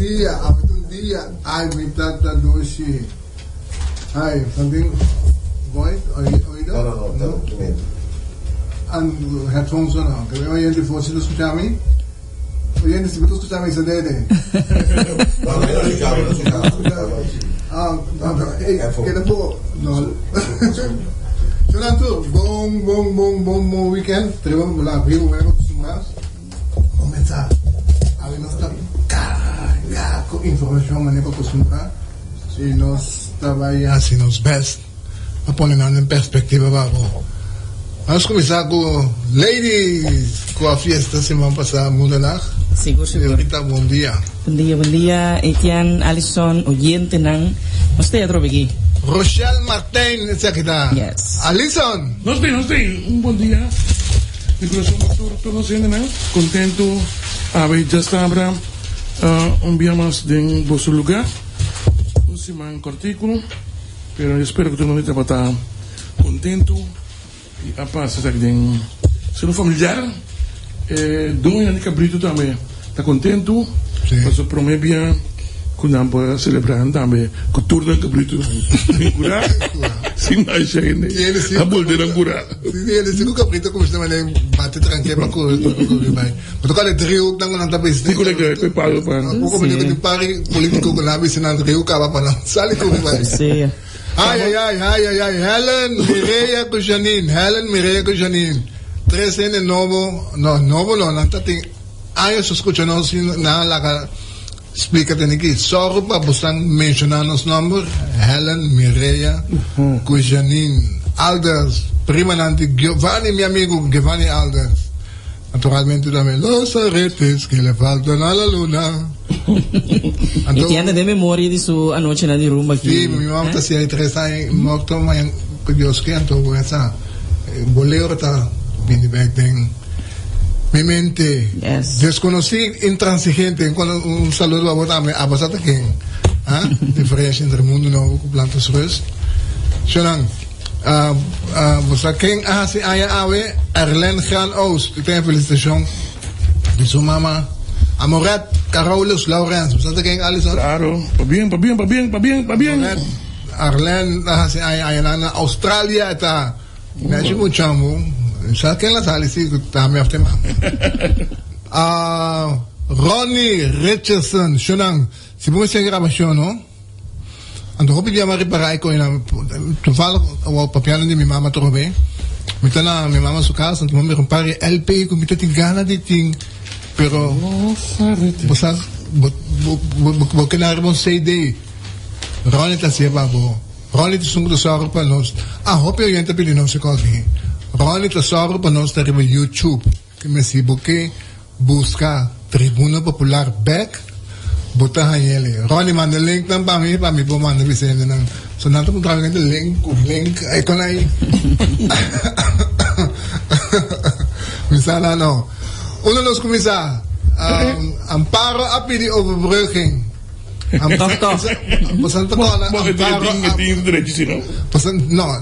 dia, awe ta un dia. Ay, mi tata dushi. Ay, something voice, oido? No, no, no, ta tremendo. An headphones o no? Ke oyente for si ta skucha mi? Oyente, si bo ta skucha mi, sa dede. No, no, no skucha mi, no skucha mi. Ah, no, no, ey, keda bo, no. Shonan tur, bon, bon, bon, bon, bon weekend. Tribuna Popular vivo, manera kustumbrá. Comenzá. Awe nos ta carga cu informacion manera pa costumbrá y nos ta bay haci nos best pa pone nan den perspectiva pa bo. Nos cuminsa cu ladies cu a fiesta siman pasá Moederdag. Sigur sigur. Señorita bon dia. Bon dia bon dia Etienne, Alison, oyentenan. Nos ta atrobe aki. Rochelle Martijn esaki ta. Yes. Alison. Nos tin nos tin un bon dia. Mi kurason pa tur tur nos hendenan kontentu awe djasabra un bia mas den boso luga un siman kòrtiku pero mi spera ku tur nos tabata kontentu i a pasa esaki den seno familiar e doñonan di kabritu tambe ta kontentu pasobra prome bia Ku nan por a selebrá nan tambe ku tur nan kabritu den kurá sin masha hende a bolbe nan kurá. Si hende sin ku kabritu kuminsá manera bati tranke pa kore kore kore bai. Bo ta kòrda e driehoek nan ku nan ta bisti. Si korekto e palu pa. Poko bo tin un pari politiko ku nan a bisti nan driehoek kaba pa nan sali kore bai. Ai ai ai ai ai ai Helen Mireya ku Janine Helen Mireya ku Janine tres hende nobo no nobo no nan ta tin años ta skucha nos nan a laga. Splika tene ki sòru pa bosan menshoná nos nòmber, Helen, Mireya ku Janine Alders, primanan di Giovanni, mi amigu Giovanni Alders. Naturalmente tambe Los aretes que le faltan a la luna. E tienda den memoria di su anochinan di rumba aki. Sí, mi mama ta siai tres aña morto, mañana ku Dios ke anto bo a sa bolero ta bini bek den. Mi mente desconoci intransigente un saludo pa bo tambe abo sa ta ken ha diferencia entre mundo nobo cu plantas rust shonan bo sa ken a haci aña awe Erlen Gran Oost y ten felicitacion di su mama Amoret Carolus Laurens bo sa ta ken Alison Claro pabien pabien pabien pabien pabien Amoret Arlen a haci aña aña na Australia ta Mechi ku chambu, sa ken la sali si ku ta mi of te mama. Ah, Ronnie Richardson, shonan, si bo mester grabashon no, anto hopi bia mi a ripará e koinan, toevallig awor papiando di mi mama atrobe, mi ta na mi mama su kas, anto mi a mira un par di LP ku mi ta tin gana di tin, pero bo sa, bo, bo, bo, bo keda riba un CD, Ronnie ta hasié pa bo. Ronnie ta esun ku ta sòru pa nos. Ah, hopi oyente a pidi nos e kos aki. Ronnie ta sòru pa nos ta riba YouTube. Ke men si bo ke buska Tribuna Popular bèk, bo ta hañ'el. Ronnie manda linknan pa mi, pa mi por manda bisa hendenan. So nan ta puntra mi kende link ku link ei kon ei. Mi sa nan no. Unda nos kuminsá? Amparo a pidi overbrugging. Toch toch. No,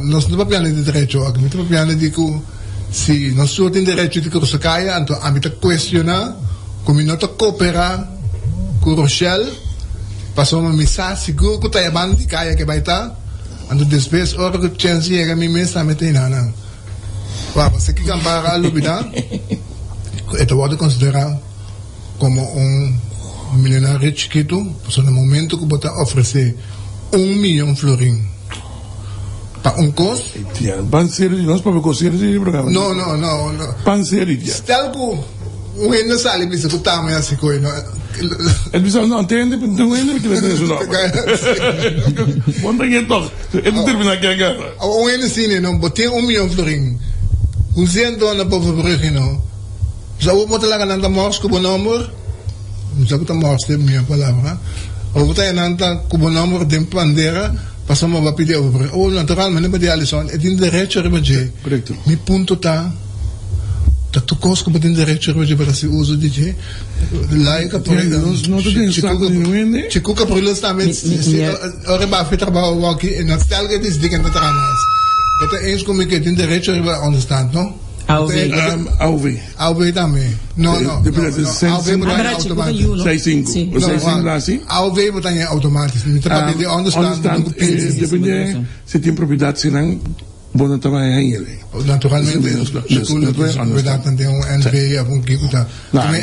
nos no ta papiando di derecho aki. Mi ta papiando di ku si nos tur tin derecho di krusa kaya, anto ami ta kuestioná ku mi no ta koperá ku Rochelle pasobra mi sa sigur ku ta e banda di kaya ke bai ta, anto despues ora ku chèns yega mi mes tambe ta hina nan. Wak, pasobra ki Amparo a lubidá ku e ta wòrdu konsiderá. Como un millonario chikito, pasobra na momento cu bo ta ofrece un miyon florin pa un cos. Etienne, pan serio di nos papia cos serio di programa. No, no, no, no. Pan serio di. Stel cu un hende sali bisa cu tami haci coy, no. El bisa no, ante hende, un hende kila tene su nomber. Bon ta ken toch, e ta termina ken gana. Un hende sini, no, bo tin un miyon florin, hoeveel na bo verbrugge, no. Sa bo ta laga nan ta mors ku bo nomber? Mi sa ku ta mors ta e mihó palabra. Abo bo ta haña nan ta ku bo nomber den bandera pasobra bo a pidi overbrug. Abo naturalmente bo di Alison e tin derecho riba dje. Mi punto ta, ta tur kos ku bo tin derecho riba dje bo ta hasi uso di dje. Laika por Chiku Capriles tambe ora e bafia trabou awor aki e no stel ku e disidi ken ta traha mas. Bo ta eens ku mi ku e tin derecho riba onderstand no? AOV. AOV. AOV tambe. No, no. AOV bo ta automatisch. Sei sinku. Sei sinku la si. AOV bo ta automatisch. Mi ta papia di onderstand. Onderstand, depende si tin propiedad si nan bo no ta bai haña. Naturalmente, segun lo tin propiedad nan tin un NV of un kiko ta.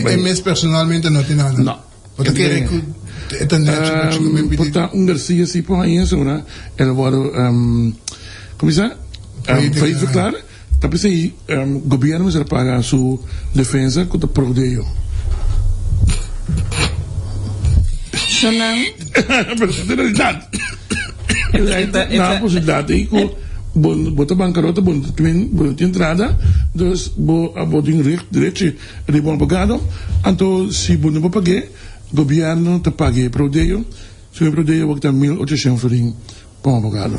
E mes personalmente no tin nada. No. Bo ta kere ku e ta nechi pa chico men pidi. Por ta un Garcia si por haña sobra el a wòrdu como bisa failliet verklaar. Ta p'esei gobierno mester a paga su defensa ku ta prodeo. Shonan. Pero ta realidat. Na posibilidat ei ku bo ta bankarota, bo no tin entrada, dus bo tin recht, derechi riba un abogado. Anto si bo no por pag'é, gobierno ta paga e prodeo. Segun e prodeo bo ta 1800 florin. Pa un abogado.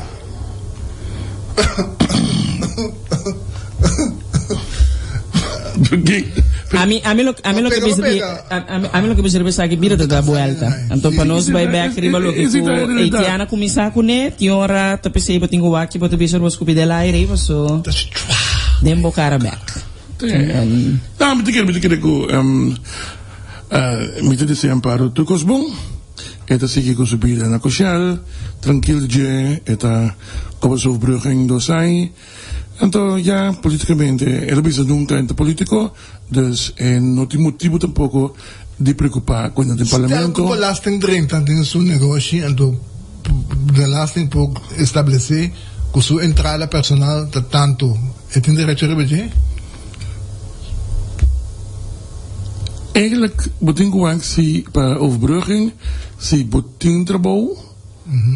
Ami ami lo ami lo ke bisa di ami lo ke bisa riba esaki bida ta da buelta. Anto pa nos bai bek riba loke ku Etienne a kuminsá kuné, tin ora ta p'esei bo tin ku wak bo ta bisa bo skupi del aire paso den bo kara bek. No, mi ta kere mi ta kere ku mi ta desea Amparo tur kos bon. E ta sigui ku su bida na Koshel, trankil dje e ta koba su overbrugging dos ai. Anto ya politikamente e lo bisa nunka e ta politiko, dus e no tin motibu tampoko di preokupa ku e no den Stel ku parlamento. belasting drenta den su negoshi anto belasting por establesé ku su entrada personal ta tantu, e tin derecho riba dje? Eigenlijk bo tin ku wak si pa overbrugging si bo tin trabou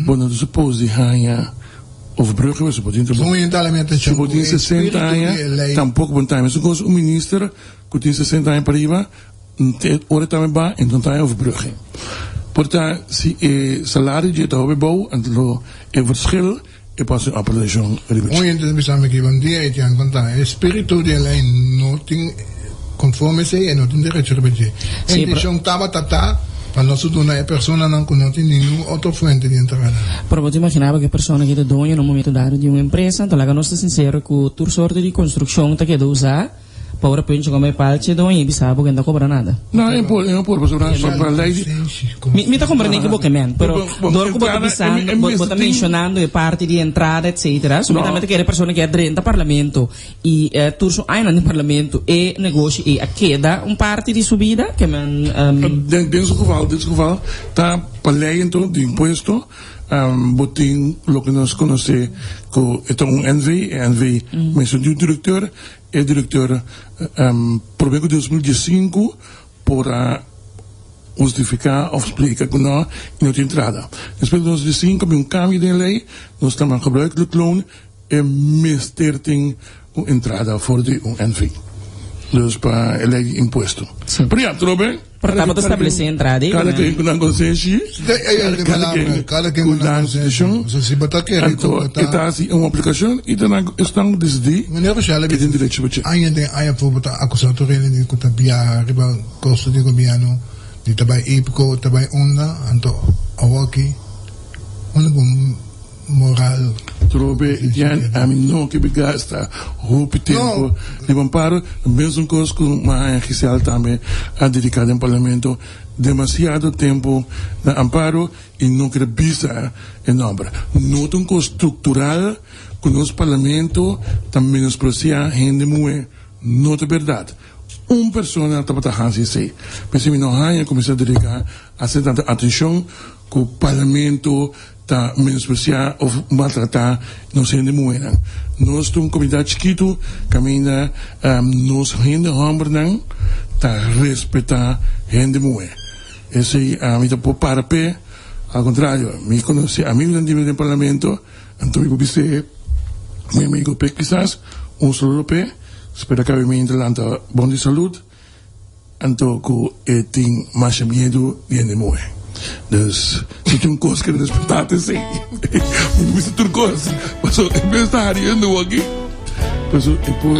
bo no ta suppose di haña overbrugging pasobra bo tin trabou. Si bo tin 60 aña tampoco bo no ta haña. Mesun kos un minister ku tin 60 aña pariba ora e tambe ba e no ta haña overbrugging. Por ta si e salario dje ta hopi bou anto lo e verschil E pasa un apelashon riba Un hende ta bisa mi ki bon dia Etienne konta e spiritu di e lei no tin konforme esei e no tin derecho riba dje. E intishon tabata ta pa nos duna e personanan ku no tin ningun otro fuente di entrada. Pero bo ta imaginá bo ku e persona ki ta doño na un momento dado di un empresa, anto laga nos ta sinsero ku tur sorte di konstrukshon ta keda usá. Pa ora Pencho come e palchi doña y bisa bo que no ta cobra nada. No, e por, e por, pasobra pa pa ley di. Mi, mi ta comprende que bo ke men, pero dor cu bo ta bisando, bo, bo ta mencionando e parti di entrada etcetera, so mi tambe ta kere persona ke a drenta parlamento y tur su añanan den parlamento e negoshi ey a keda un parti di su bida, ke men. Den, den su geval, den su geval ta pa ley enton di impuesto bo tin loke nos conoce cu e ta un NV, e NV mester di un directeur. E directeur prome cu 2015 por a hustifica of splica cu no y no tin entrada. Despues di 2015 a bin un cambio den e ley, nos ta mas gebruikelijk loon e mester tin un entrada for di un NV. Dus pa e ley di impuesto. Pero ya, trobe. Pero tabata establece entrada ei. Cada ken cu nan consenshi. Cada ken cu nan consenshi. Si bo ta kere cu bo ta. E ta haci un aplicacion y ta nan esnan cu decidi cu tin derecho pa dje. Aña den aña for bo ta acusa tur hende di cu ta biaha riba costo di gobierno, di ta bay Ipco, ta bay unda, anto awoki unda bo. Moral. Trobe Jan ami no ke bi gasta hopi tempo riba Amparo, mesun kos ku Mahaña Giselle tambe a dedica den parlamento demasiado tempo na Amparo y no kere bisa e nomber. No ta un kos structural ku nos parlamento ta menosprecia hende muhe, no ta berdad. Un persona tabata hasi esey. P'esei mi no haña kuminsá dedica asina tanto atencion ku parlamento ta menospresiá òf maltratá nos hende muhénan. Nos ta un komunidat chikitu kaminda nos hende hòmbernan ta respetá hende muhé. Esei ami ta por para p'e. Al kontrario, mi konosé amigunan di mi den parlamento, anto mi por bis'é mi amigo p'e kisas un saludo p'e, spera kabe mi ta lanta bon di salud. Anto ku e tin masha miedu di hende muhe. Dus si tin un kos ku respetá ta esei. Mi por bisa tur kos, pasobra e mes ta hariendo aki. Pasobra e por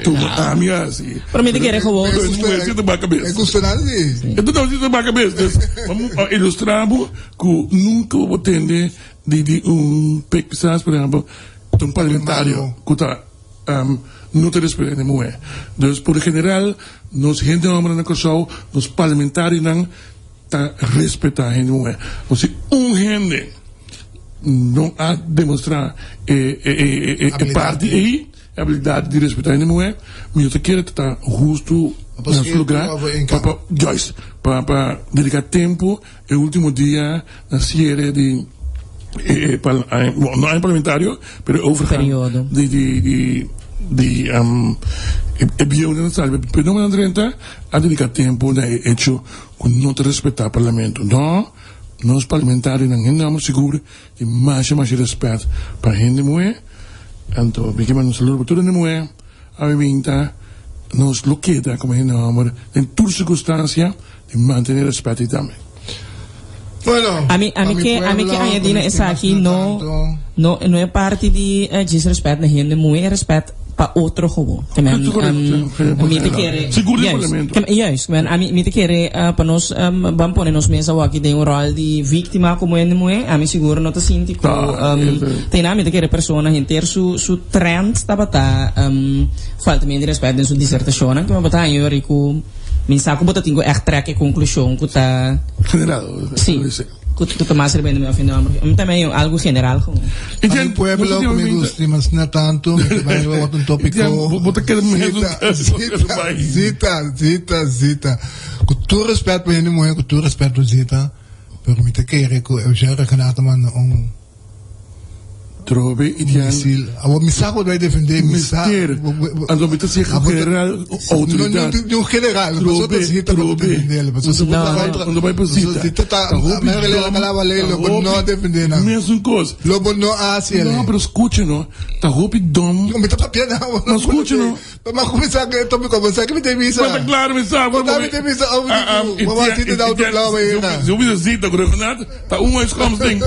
tuma ami hasi. Pero mi ta kere gewoon. Dus muhe si ta baha kabes. E gusta nan si. E ta si ta baha kabes. Dus a ilustrá bo ku nunka bo por tende di un pek kisas por ehempel ta un parlamentario ku ta. no ta respetá hende muhé. Dus por lo general nos hende hòmbernan na Kòrsou, nos parlamentarionan ta respetá hende muhé. Nos si un hende no a demostrá e e e parti ei, e abilidat di respetá hende muhé, mi no ta kere ta ta hustu na su lugá pa pa juist pa pa dediká tempu e ultimo dia na siere di e no aña parlamentario pero e overgang di di di di e bieunan ta sali pero no nan drenta a dedica tempo na e hecho cu no ta respeta parlamento no nos parlamentarionan hende homber sigur tin masha masha respet pa hende muhe anto mi ke manda un saludo pa tur hende muhe awe minta nos lo keda como hende homber den tur circunstancia Di mantene respet ei tambe. Bueno, Ami, pa ami mi ke, ami ke pueblo, añadi na ku mi esaki stima no, tanto. no, no e parti di djis respet na hende muhe, e respet pa otro gewoon. Ke men, Correcto, correcto. um, mi ta kere, Sigur den juist, parlamento. ke men, juist, men, ami, mi ta kere uh, pa nos um, ban pone nos mes awor aki den un rol di víctima como hende muhe, ami sigur no ta sinti ku, Ta, um, ese. te na mi ta kere persona henter su, su trend tabata um, faltament di respet den su disertacionnan, ke men bo ta haña yori ku Mi sa ku bo ta tin ku ègt trèk e konklushon ku ta. General. Sí, ku ta mas riba hende òf hende hòmber. Mi ta mei algu general gewoon. Pa mi pueblo ku mi gusta i mas na tantu, mi ta bai riba otro tópiko. Bo ta keda Zita, zita, zita, zita, zita. Ku tur rèspèt pa hende muhé, ku tur rèspèt pa zita, pero mi ta kere ku Eugenio Rekenato manda un. Trobe i tian. Misil. Awor mi sa ku bo ta bai defendé, mi sa. Mester. Anto mi ta siga general outoridat. No, no general. Trobe, trobe. No bai pa sita. Sita ta, lo bo no defendé nan. Mesun kos. Lo bo no hasi No, pero skucha no. Ta hopi dom. Mi ta papia nan. No skucha no. Pa mi a kuminsá ku e tópiko, bo sa ki mi ta bisa? Bo ta klaro mi sa. Bo ta mi ta bisa over di ku. Bo a sinti na otro blauw ayina. Si bo bisa zita ku Reginald, ta un uitkomsting.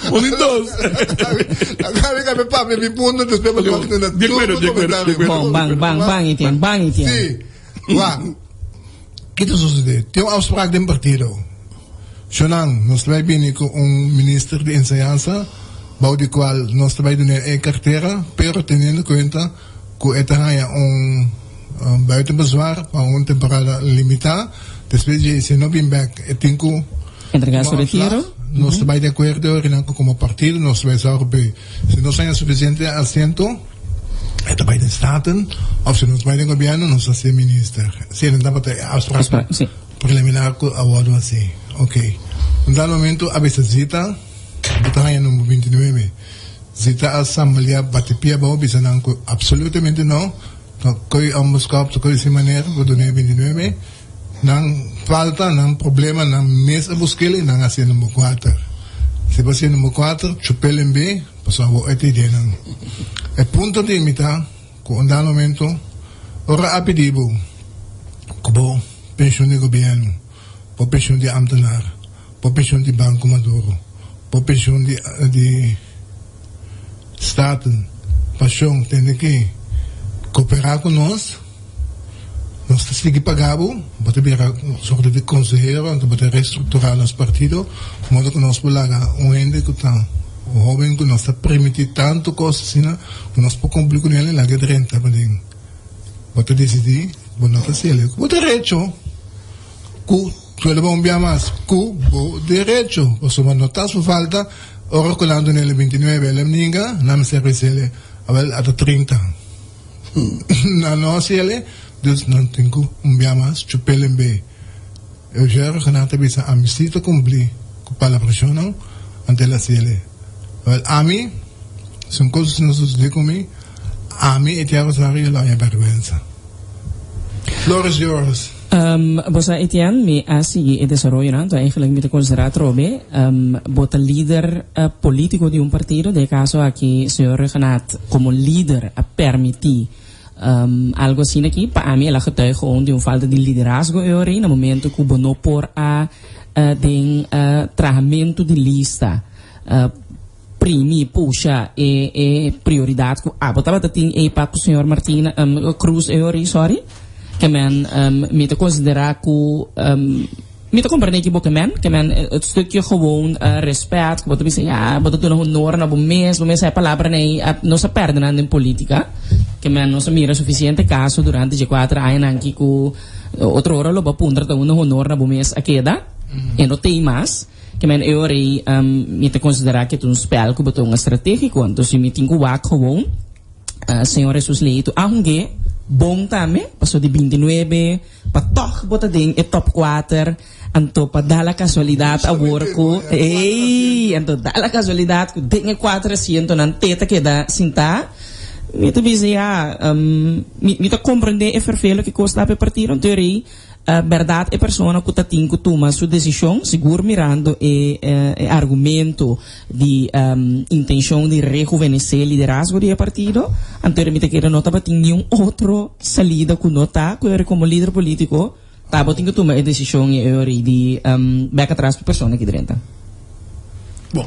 O ni dos. Laga mi kambia papia mi punto despues bo ta na Di akuerdo, di akuerdo, di akuerdo. Bon, ban, ban, ban Etienne, ban Etienne. Si. Wak, ki ta sosodé? Tin un afspraak den partido. Shonan, nos ta bai bini ku un minister di enseñansa bou di kual nos ta bai dun'é e kartera, pero teniendo kuenta ku e ta haña un buitenbezwaar pa un temporada limitá, despues dje si e no bin bèk e tin ku Entregá su tuma retiro. ontslag. Nos ta bai di akuerdo rinan ku komo partido nos ta bai sòru p'e si nos haña sufisiente asiento e ta bai den Staten òf si nos bai den gobièrnu nos ta hasié minister. Asina nan tabata e afspraak. Preliminar ku a wòrdu hasi. Ok. Un tal momento a bisa Zita, bo ta haña number bintinuebe. Zita a sambaliá bati pia abou bisa nan ku absolutamente no, ta koe ombuskòp, ta koe si manera, bo dun'é bintinuebe. Nan falta, nan problema, nan mes a busk'el i nan a hasié number kuater. Si bo hasié number kuater, chup'el en be, pasobra bo e ta ideanan. E punto di mi ta ku un dal momento ora a pidi bo ku bo penshun di gobièrnu, bo penshun di ámtenar, bo penshun di Banko Maduro, bo penshun di di Staten, pashon tende ki koperá ku nos, nos ta sigui paga bo, bo ta bira un sorto di konsehero, anto bo ta restrukturá nos partido, modo ku nos por laga un hende ku ta un hóben ku nos ta permití tantu kos asina, ku nos por kumpli kuné, laga e drenta paden. Bo ta disidí, bo no ta sele ku bo derecho ku suele bo un bia mas ku bo derecho pasobra no ta su falta ora ku nan dun'el e bintinuebe el a ninga nan mester bis'el awel a ta trinta nan no a sele dus nan tin ku un bia mas chup'el en be Eugenio Regenat ta bisa ami si ta kumpli ku palabrashonnan anto el a sele awel ami si un kos asina susedí ku mi. Ami Etienne Rosario lo haña bèrgwensa. Floor is yours. Bo sa Etienne, mi a sigui e desaroyonan, anto eigenlijk mi ta konsiderá atrobe bo ta lider polítiko di un partido, den e kaso aki señor Rhuggenaath komo lider a permití algo asina aki, pa ami el a getuig gewoon di un falta di liderazgo e ora ei na momento ku bo no por a den trahamentu di lista. Primi, pusha e e prioridad cu abo tabata tin ey pa cu señor Martina, Cruz e ori, sorry. Ke men mi ta considera cu mi ta comprende ki bo ke men, ke men het stukje gewoon respet cu bo ta bisa ya bo ta duna honor na bo mes, bo mes sa e palabranan ey nos a perde nan den politica. Ke men nos a mira sufisiente kaso durante dje kuater añanan aki ku otro ora lo bo a puntra ta unda honor na bo mes a keda, e no tei mas. Ke men e ora ei mi ta konsiderá ke ta un spèl ku bo ta un estratégiko. Anto si mi tin ku wak gewoon Señor Hesus Leito a hung'é bon tambe, paso di bintinuebe pa tòg bo ta den e tòp kuater, anto pa da la kasualidat awor ku, ey, anto da la kasualidat ku den e kuater asientonan te ta keda sintá, mi ta bisa ya, mi mi ta komprendé e ferfelo ki kos ta pa e partido, anto e rei Bèrdat e persona ku ta tin ku tuma su desishon, sigur mirando e e argumento di intenshon di rehuvenesé liderazgo di e partido, anto mi ta kere no tabatin niun otro salida ku no ta ku eri komo lider polítiko tabatin ku tuma e desishon e ori di bèk atras pa e persona ki drenta. Bon,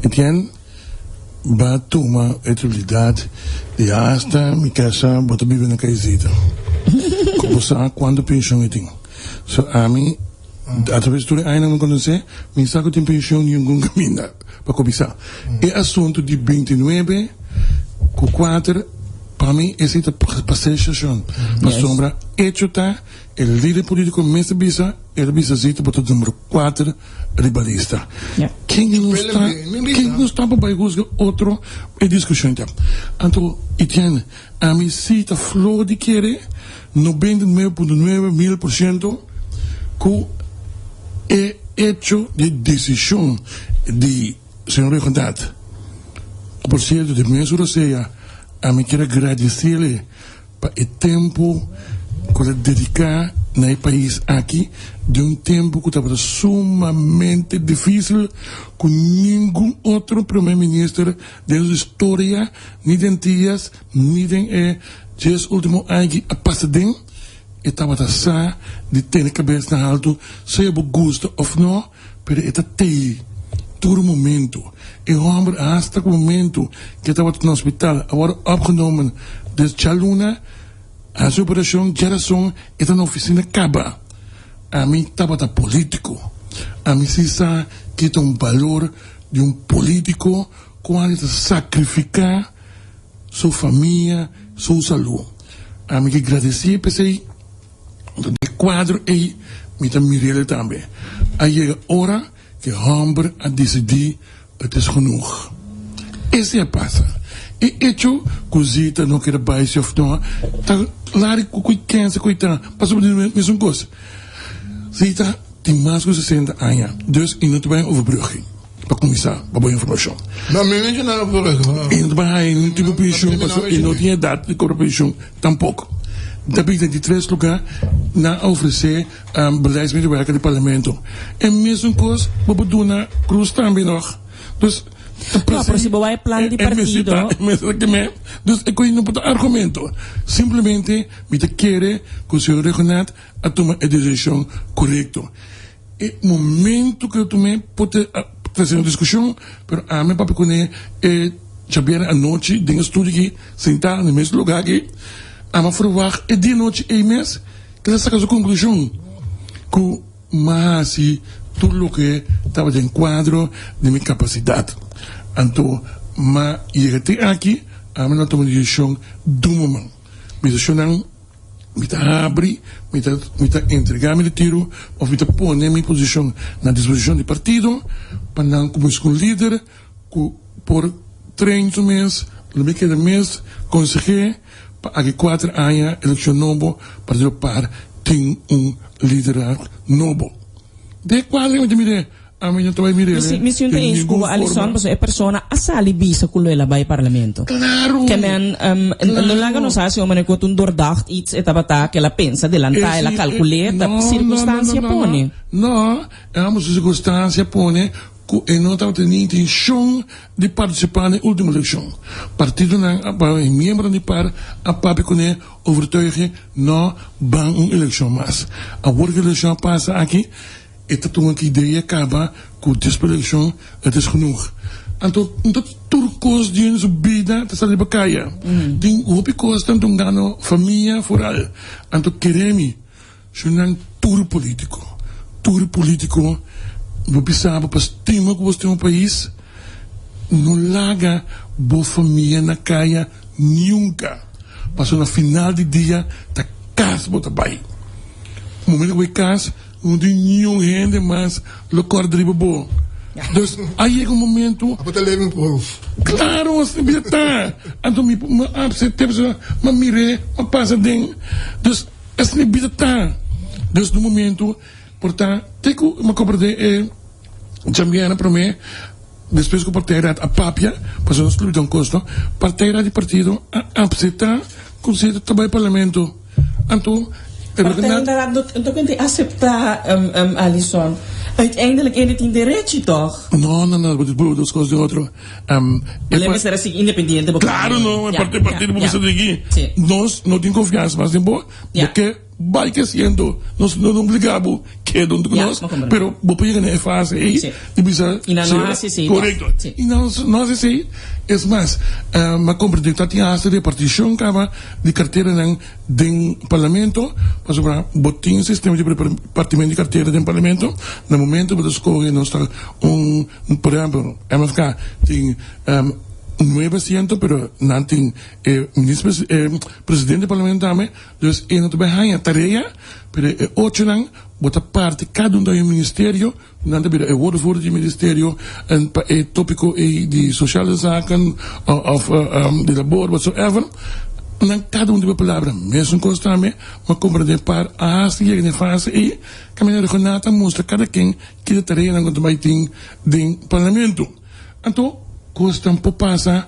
Etienne, Ba tuma e trulidat di hasta mi kasa bo ta biba na kaisita. Ku bo sa kuantu penshon e tin. So ami atraves tur e añanan mi konosé mi sa ku tin penshon ningun kaminda pa kuminsá. E asuntu di bintinuebe ku kuater pa mi esei ta pasé shashon. Pasobra echo ta E lider politico mes ta bisa, el a bisa Zito bo ta numero cuater riba lista. Ken nos ta, ken nos ta pa bay huzga otro e discusion ta. Anto Etienne, ami si ta flor di kere 99.9 mil por ciento cu e hecho di decision di señor Regendat, cu por cierto di mes Rosea, ami kier a gradiciele Pa e tempu ku ta dediká na e pais aki den un tempu ku tabata sumamente difísil ku ningun otro prome minister den su historia ni den Antillas ni den e dies último aña ki a pasa den e tabata sa di tene kabes na haltu sea bo gusta òf no pero e ta tei tur momento. E homber hasta ku momento ke tabata na hospital a wòrdu opgenomen des djaluna hasi operashon djarason e ta na ofisina kaba. Ami tabata politiko. Ami si sa ke ta un balor di un politiko kual ta sakrifika su famia, su salu. Ami ke gradesi p'esei. Den e kuadro ei mi ta mir'el tambe. A yega ora ku e hòmber a disidí het is genoeg. Esei a pasa. E echo ku Zita no kere bai si òf no ta lari ku ku kensa ku e ta pasobra di mesun kos. Zita tin mas ku sesenta aña, dus e no ta bai overbrugging. Pa kuminsá, pa bo informashon. No, mi menshoná no por eso. E no ta bai haña ningun tipo penshon pasobra e no tin edat di kobra penshon tampoko. Ta bin di tres lugá nan a ofresé beleidsmedewerker di parlamento. E mesun kos bo por duna Cruz tambe nog. Dus ta No, pero si bo bai plan di partido. E mester ta kem'é. Dus e koe no por ta argumento. Simplemente mi ta kere ku señor Rhuggenaath a tuma e desishon korekto. E momento ku yo tum'é por ta trese un diskushon, pero ami a papia kuné e djabièrnè anochi den e studio aki, sentá na e mes lugá aki. Ami a ferwagt e dia anochi ei mes ku el a saka su konklushon ku m'a hasi tur loke tabata den kuadro di mi kapasidat. Anto m'a yega te aki, ami lo a tuma desishon duma man. Mi desishonnan. Mi ta habri, mi ta mi ta entregá mi retiro òf mi ta pone mi posishon na disposishon di partido pa nan kuminsá ku un lider ku por train su mes, lo mi keda mes konsehé pa aki kuater aña elekshon nobo Partido par tin un liderazgo nobo. Den e kuadro mi ta mir'é. Ami no ta bai mir'é Mi siento den eens ningun ku Alison, forma. pasobra e persona a sali bisa ku lo el a bai parlamento. Claro! Ke men, no laga nos hasi un manera ku ta un doordacht iets e tabata ku el a pensa delantá, el a Esi, kalkul'é, ta no, no, no, sirkunstansia no, no, pone. no. E amo su sirkunstansia pone ku e no tabata tin intenshon di partisipá na e ultimo elekshon. Partidonan a, e miembronan di par a papia kuné, overtuig'é, no ban un elekshon mas. Awor ku e elekshon a pasa aki, E ta tuma ki idea kaba ku desprotekshon het is genoeg. Anto no ta tur kos di su bida ta sali riba kaya. Tin hopi kos ta tungando famia foral. Anto kere mi su nan tur politiko, tur politiko bo bisa bo pa stima ku bo stima pais no laga bo famia na kaya nunka. Pasobra na final di dia ta kas bo ta bai. Momento ku bo bai kas no tin niun hende mas lo kòrda riba bo. Dus a yega un momento. Abo ta living proof. Klaro, asina bida ta. Anto mi a asept'é pasobra mi a mir'é, mi a pasa den. Dus asina bida ta. Dus na un momento por ta te ku mi a komprendé e djambièrnè promé. Despues ku partijraad a papia, pasobra nos club di un kosto, partijraad di partido a apseptá ku si ta bai parlamento. Anto e Partijraad no no kende aseptá, Alison. Uiteindelijk ene tin derechi tòg? No, no, no, bo dos kos di otro. Bo mester a sigui independiente bo Klaro no, e partido bo mester sigui. Nos no tin konfiansa mas den bo, bo ke Bai ke siento, nos no ta obliga bo keda hunto ku nos, pero bo por yega na e fase ei di bisa, I nan no hasi esei tòg. Korekto. I nan no hasi esei. Es mas, mi a komprendé ku ta tin hasta repartishon kaba di karteranan den parlamento, pasobra bo tin un sistema di repartimento di kartera den parlamento, na momento bo ta skohe nos ta un, por ehèmpel, MFK tin nuebe asiento, pero nan tin e minister, e presidente di parlamento tambe. Dus e no ta bai haña tarea, pero e ochonan bo ta parti kada un ta un ministerio, nan ta bira e woordvoerder di ministerio en pa e tópiko ei di sociale zaken òf di labor whatsoever, nan kada un ta bai palabra. Mesun kos tambe bo a komprendé par a hasta yega na e fase ei kaminda Regonata a mustra kada ken ki ta tareanan ku ta bai tin den parlamento. Anto kos tan por pasa,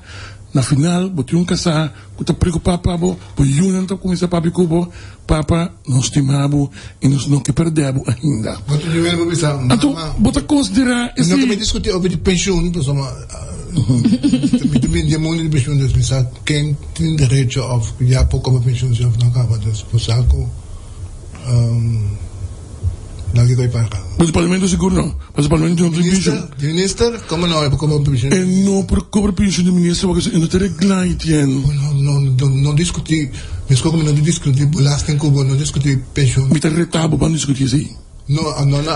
na final bo tin un kasá ku ta preokupá pa bo, bo yunan ta kuminsá papia ku bo, Papa, nos stima bo i nos no ke pèrdè bo ainda. Bo ta yunan bo bisa, Mama. Anto bo ta konsiderá esei. Mi no ke bai diskutí over di penshun, pasobra mi ta bini di e mundu di penshun, dus mi sa ken tin derecho òf ya por kobra penshun si òf no kaba, dus bo sa ku. Nan ki koi para. Mas parlamento sigur no. Mas parlamento no tin pensioen. Minister, como no e por cobra pensioen? E no por cobra pensioen di minister porque e no ta regla y tien. No, no, no, no discuti, mescos como no ta discuti belasting cu bo, no discuti pensioen. Mi ta reta bo pa no discuti esey. No, no, no,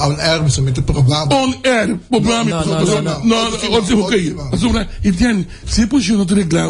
on air mi solamente proba bo. On air, bo proba mi. No, no, no, no. No, no, ok. Pasobra, y tien, si e pensioen no ta regla,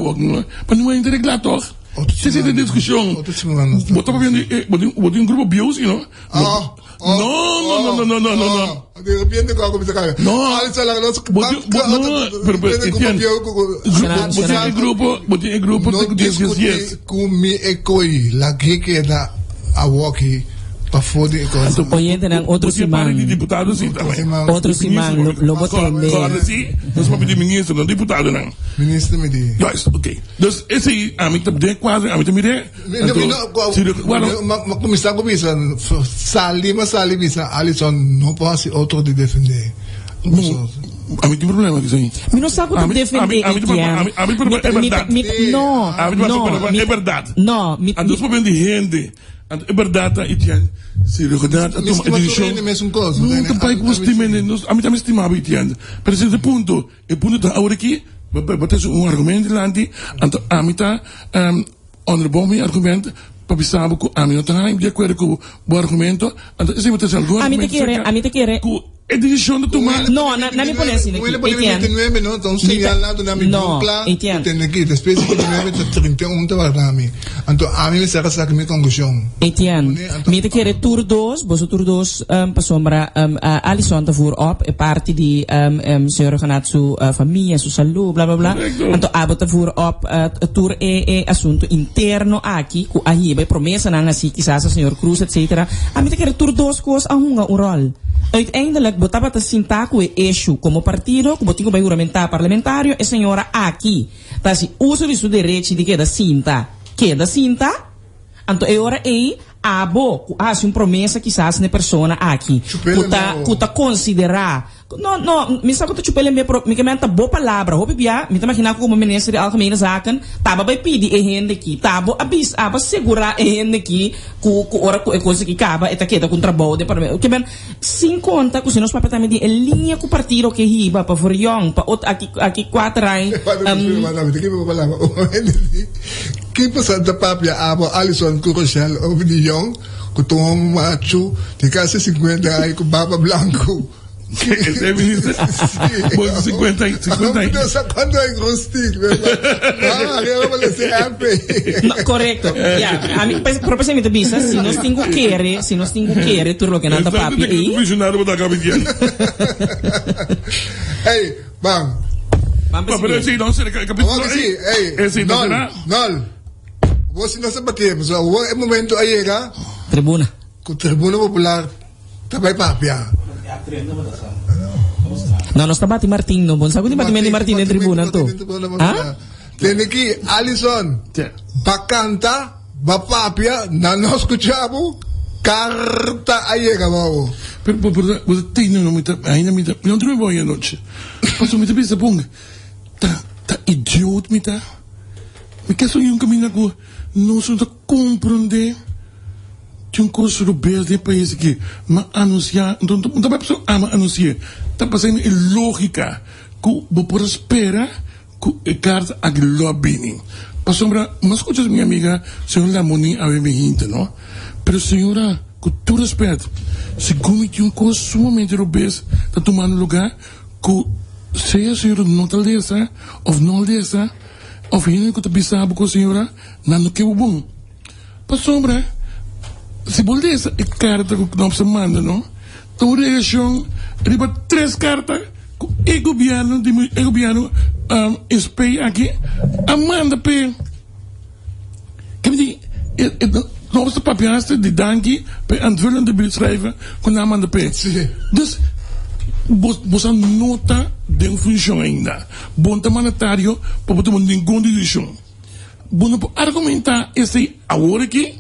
pa no ta regla toch? Otro Esei ta diskushon. Otro siman nos Bo ta papia di eh, bo tin bo tin un grupo bieu si no? Oh, oh, No, no, no, no, no, no, no. De repente cu a cuminsa cambia. No. Al sala nos Bo tin bo no, pero pero Grupo entiende. bieu cu Bo tin e grupo, bo tin e grupo No di 10 10 10. discuti cu mi e coi lag'e keda awoki pafó di e cos. Oyentenan otro Bo tin e parti di siman. diputado si tambe. Otro siman lo lo bo tende. Corda si, nos papia di minister, no diputadonan. Minister mi di. Juist, oké. Dus esei ami ta den kuadro ami ta mir'é. Mi no Si de bueno. Ma kuminsá ku bisa sali ma sali bisa Alison no por hasi otro di defendé. No, ami tin problema ku esei. Mi no sa ku ta defendé Etienne. Ami pero e bèrdat. No, no. E bèrdat. No, mi. Anto nos papia di hende. Anto e bèrdat ta Etienne si Regonat a tuma e desishon. No ta bai ku stima ami tambe stima bo Etienne. Pero esei ta e punto. E punto ta awor aki, bo ta hasi un argumento dilanti, anto ami ta onderbouw mi argumento pa bisa bo ku ami no ta haña di akuerdo ku bo argumento, anto esei bo ta hasi algun argumento aserka ku e desishon ta tuma. No, na mi pone asina aki, Etienne. No, Etienne. Etienne, mi ta kere tur dos, boso tur dos, pasobra Alison ta voer op e parti di señor Rhuggenaath su famia, su salú, bla bla bla. Anto abo ta voer op tur e e asunto interno aki ku a hiba e promesanan hasi kisas a señor Croes etcetera. Ami ta kere tur dos kos a hunga un ròl. Uiteindelijk bo tabata sintá ku e issue komo partido ku bo tin ku bai huramentá parlamentario e señora aki ta hasi uso di su derechi di keda sinta, keda sinta. Anto e ora ei abo ku a hasi un promesa kisas na e persona aki ku ta ku ta konsiderá no no mi sa ku ta chup'e lembe pero mi ke menta bo palabra hopi bia mi ta maginá ku komo minister di Algemene Zaken taba bai pidi e hende aki tabo a bisa abo a segurá e hende aki ku ku ora ku e kos aki kaba e ta keda ku un trabou den parlamento ke men sin konta ku si nos papia tambe di e liña ku partido ke hiba pa Verion pa ot aki aki kuater ai. Ki pasan ta papia abo Alison ku Rochelle over di yong ku ta un machu di kasi sinkuenta aña ku barba blanku. Ese minister. Bo 50 y 50 y. No sa cuánto hay grostig, ¿verdad? Ah, arriba para ese MP. No, correcto. Ja, a mi, pues, pero pues mi te bisa, si nos tingo kere, si nos tingo kere, tur loke nan ta papi ei. Funcionario bo ta kabitian. Hey, bam. Bam Pa, pero siguiente. sí, no, será el capítulo. Vamos que sí, hey, Ese, no nol, será. nol. Vos si no se patie, pues, o momento a llega, Tribuna. ku Tribuna Popular ta bai papia. No, nos ta bati Martin no. Bon sa ku tin batimentu di Martin den tribuna anto. Ah? Tende ki, Alison, ba kanta, ba papia, nan no skucha bo, karta a yega pa bo. Pero, pero, pero, bo ta tende no, mi ta, ainda mi ta, mi no drumi bon ayer noche. Pasobra mi ta bisa bon, ta, ta idioot mi ta. Mi ke soña un kaminda ku nos no ta Komprondé tin un kos robes den e pais aki. Ma anunsiá, anto no ta bai pasobra ama anunsi'é. Ta pasá e lógika ku bo por a spera ku e karta aki lo a bini. Pasobra mi a skucha mi amiga señor Lamoni awe mi hinta no. Pero señora, ku tur rèspèt, segun mi tin un kos sumamente robes ta tumando lugá ku sea señora no ta lesa òf no a lesa òf hende ku ta bisa bo ku señora Nan no ke bo bon. Pasobra si bo lesa e karta ku Knops a manda no, ta un reakshon riba tres karta ku e gobièrnu di e gobièrnu SP aki a manda p'e. Ke mi di Knops ta papia hasta di danki pa e aanvullende briefschrijven ku nan a manda p'e. Dus bo bo sa no ta den funshon ainda. Bo no ta mandatario pa bo tuma ningun desishon. Bo no por argumentá esei awor aki,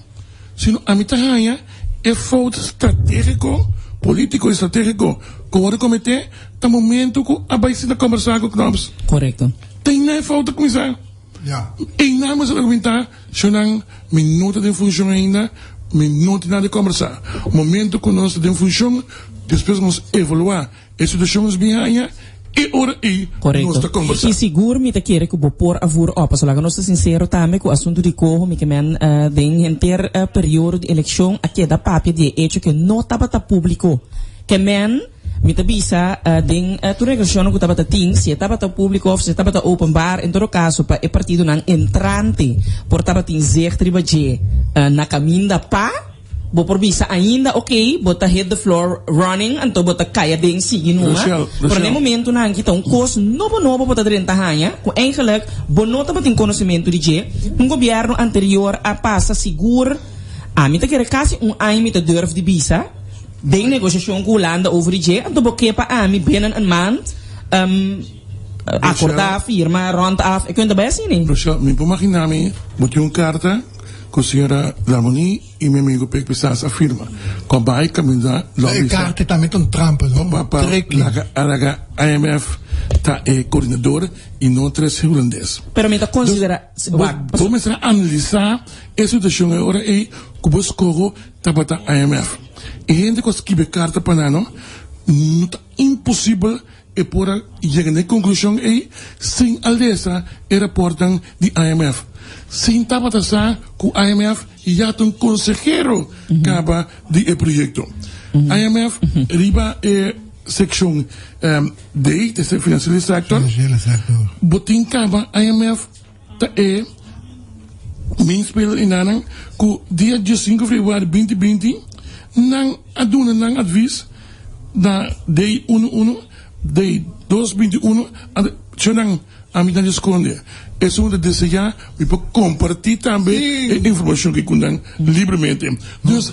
sino ami ta haña e fout stratégiko, polítiko i stratégiko, ku wòrdu kometé ta momento ku a bai sinta kòmbersá ku Knops. Korekto. Ta einan e fout a kuminsá. Einan mester argumentá, Shonnan, mi no ta den funshon ainda, mi no tin nada di kòmbersá. Momento ku nos ta den funshon, despues nos evaluá E situashon es bin haña e ora ei nos ta kombersá. I sigur mi ta kere ku bo por a vur op. Pasobra laga nos ta sinsero tambe ku asuntu di koho mi ke men den henter periodo di elekshon a keda papia di e echo ke no tabata públiko. Ke men mi ta bisa den tur negosiashonnan ku tabata tin si e tabata públiko òf si e tabata openbaar en todo kaso pa e partidonan entrante por tabatin zicht riba dje na kaminda pa Bo por bisa ainda, ok, bo ta hit the floor running, anto bo ta kai aden sigui numa. Rochelle, Pero na e Rochelle. momentunan aki ta un kos nobo nobo bo ta drenta haña, ku eigenlijk bo no tabatin konosementu di dje. Un gobièrnu anterior a pasa sigur, ami ta kere kasi un aña mi ta durf di bisa, den negoshashon ku Hulanda over di dje, anto bo ke pa ami binnen een maand akordá, firma, rond af, e kuenta bai asina. Rochelle, mi por magina mi bo tin un karta ku señora Larmonie I mi amigo Pek Pisas a firma cu a bay caminda lo E bisa carta tambe ta un trampa, no? pa pa Tricky. laga a laga IMF ta e coordinador y no tres Hulandes. Pero mi ta considera, Dus bo wak, bo mester a analisa e situacion e ora ey cu bo scoho tabata IMF. E hende cu a skibi e carta pa nan no, no ta imposibel E por a yega na e konklushon ei sin a lesa e raportnan di IMF, sin tabata sa ku IMF ya ta un konsehero kaba di e proyekto. IMF riba e sekshon D, ta esei financiële sector, bo tin kaba IMF ta e main speler enanan ku dia diesinku februari binti binti nan a duna nan advis na D unu unu, D dos binti unu, anto nan ami ta responde esun ta desea mi por komparti tambe e informashon ki ku nan libremente. Dus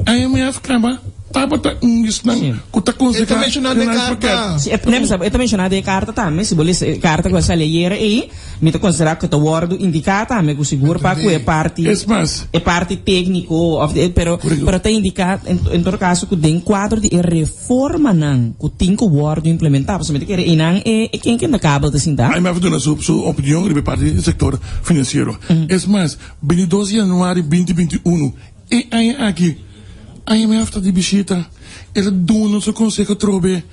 IMF kaba tabata un esnan ku ta konsehá E ta menshoná den e karta. Si, e ta menshoná den e karta tambe, si bo lesa e karta ku a sali ayera ei. Mi ta konsiderá ku ta wòrdu indiká tambe ku sigur pa ku e parti Es mas. e parti tékniko òf de pero pero ta indiká en en todo kaso ku den kuadro di e reformanan ku tin ku wòrdu implementá pasobra mi ta kere einan e e ken ken ta kabel ta sinta. IMF a duna su su opinion riba e parti di sektor finansiero. Es mas, bintidos di yanuari binti 21 e aña aki IMF ta di bishita el a duna su konseho atrobe.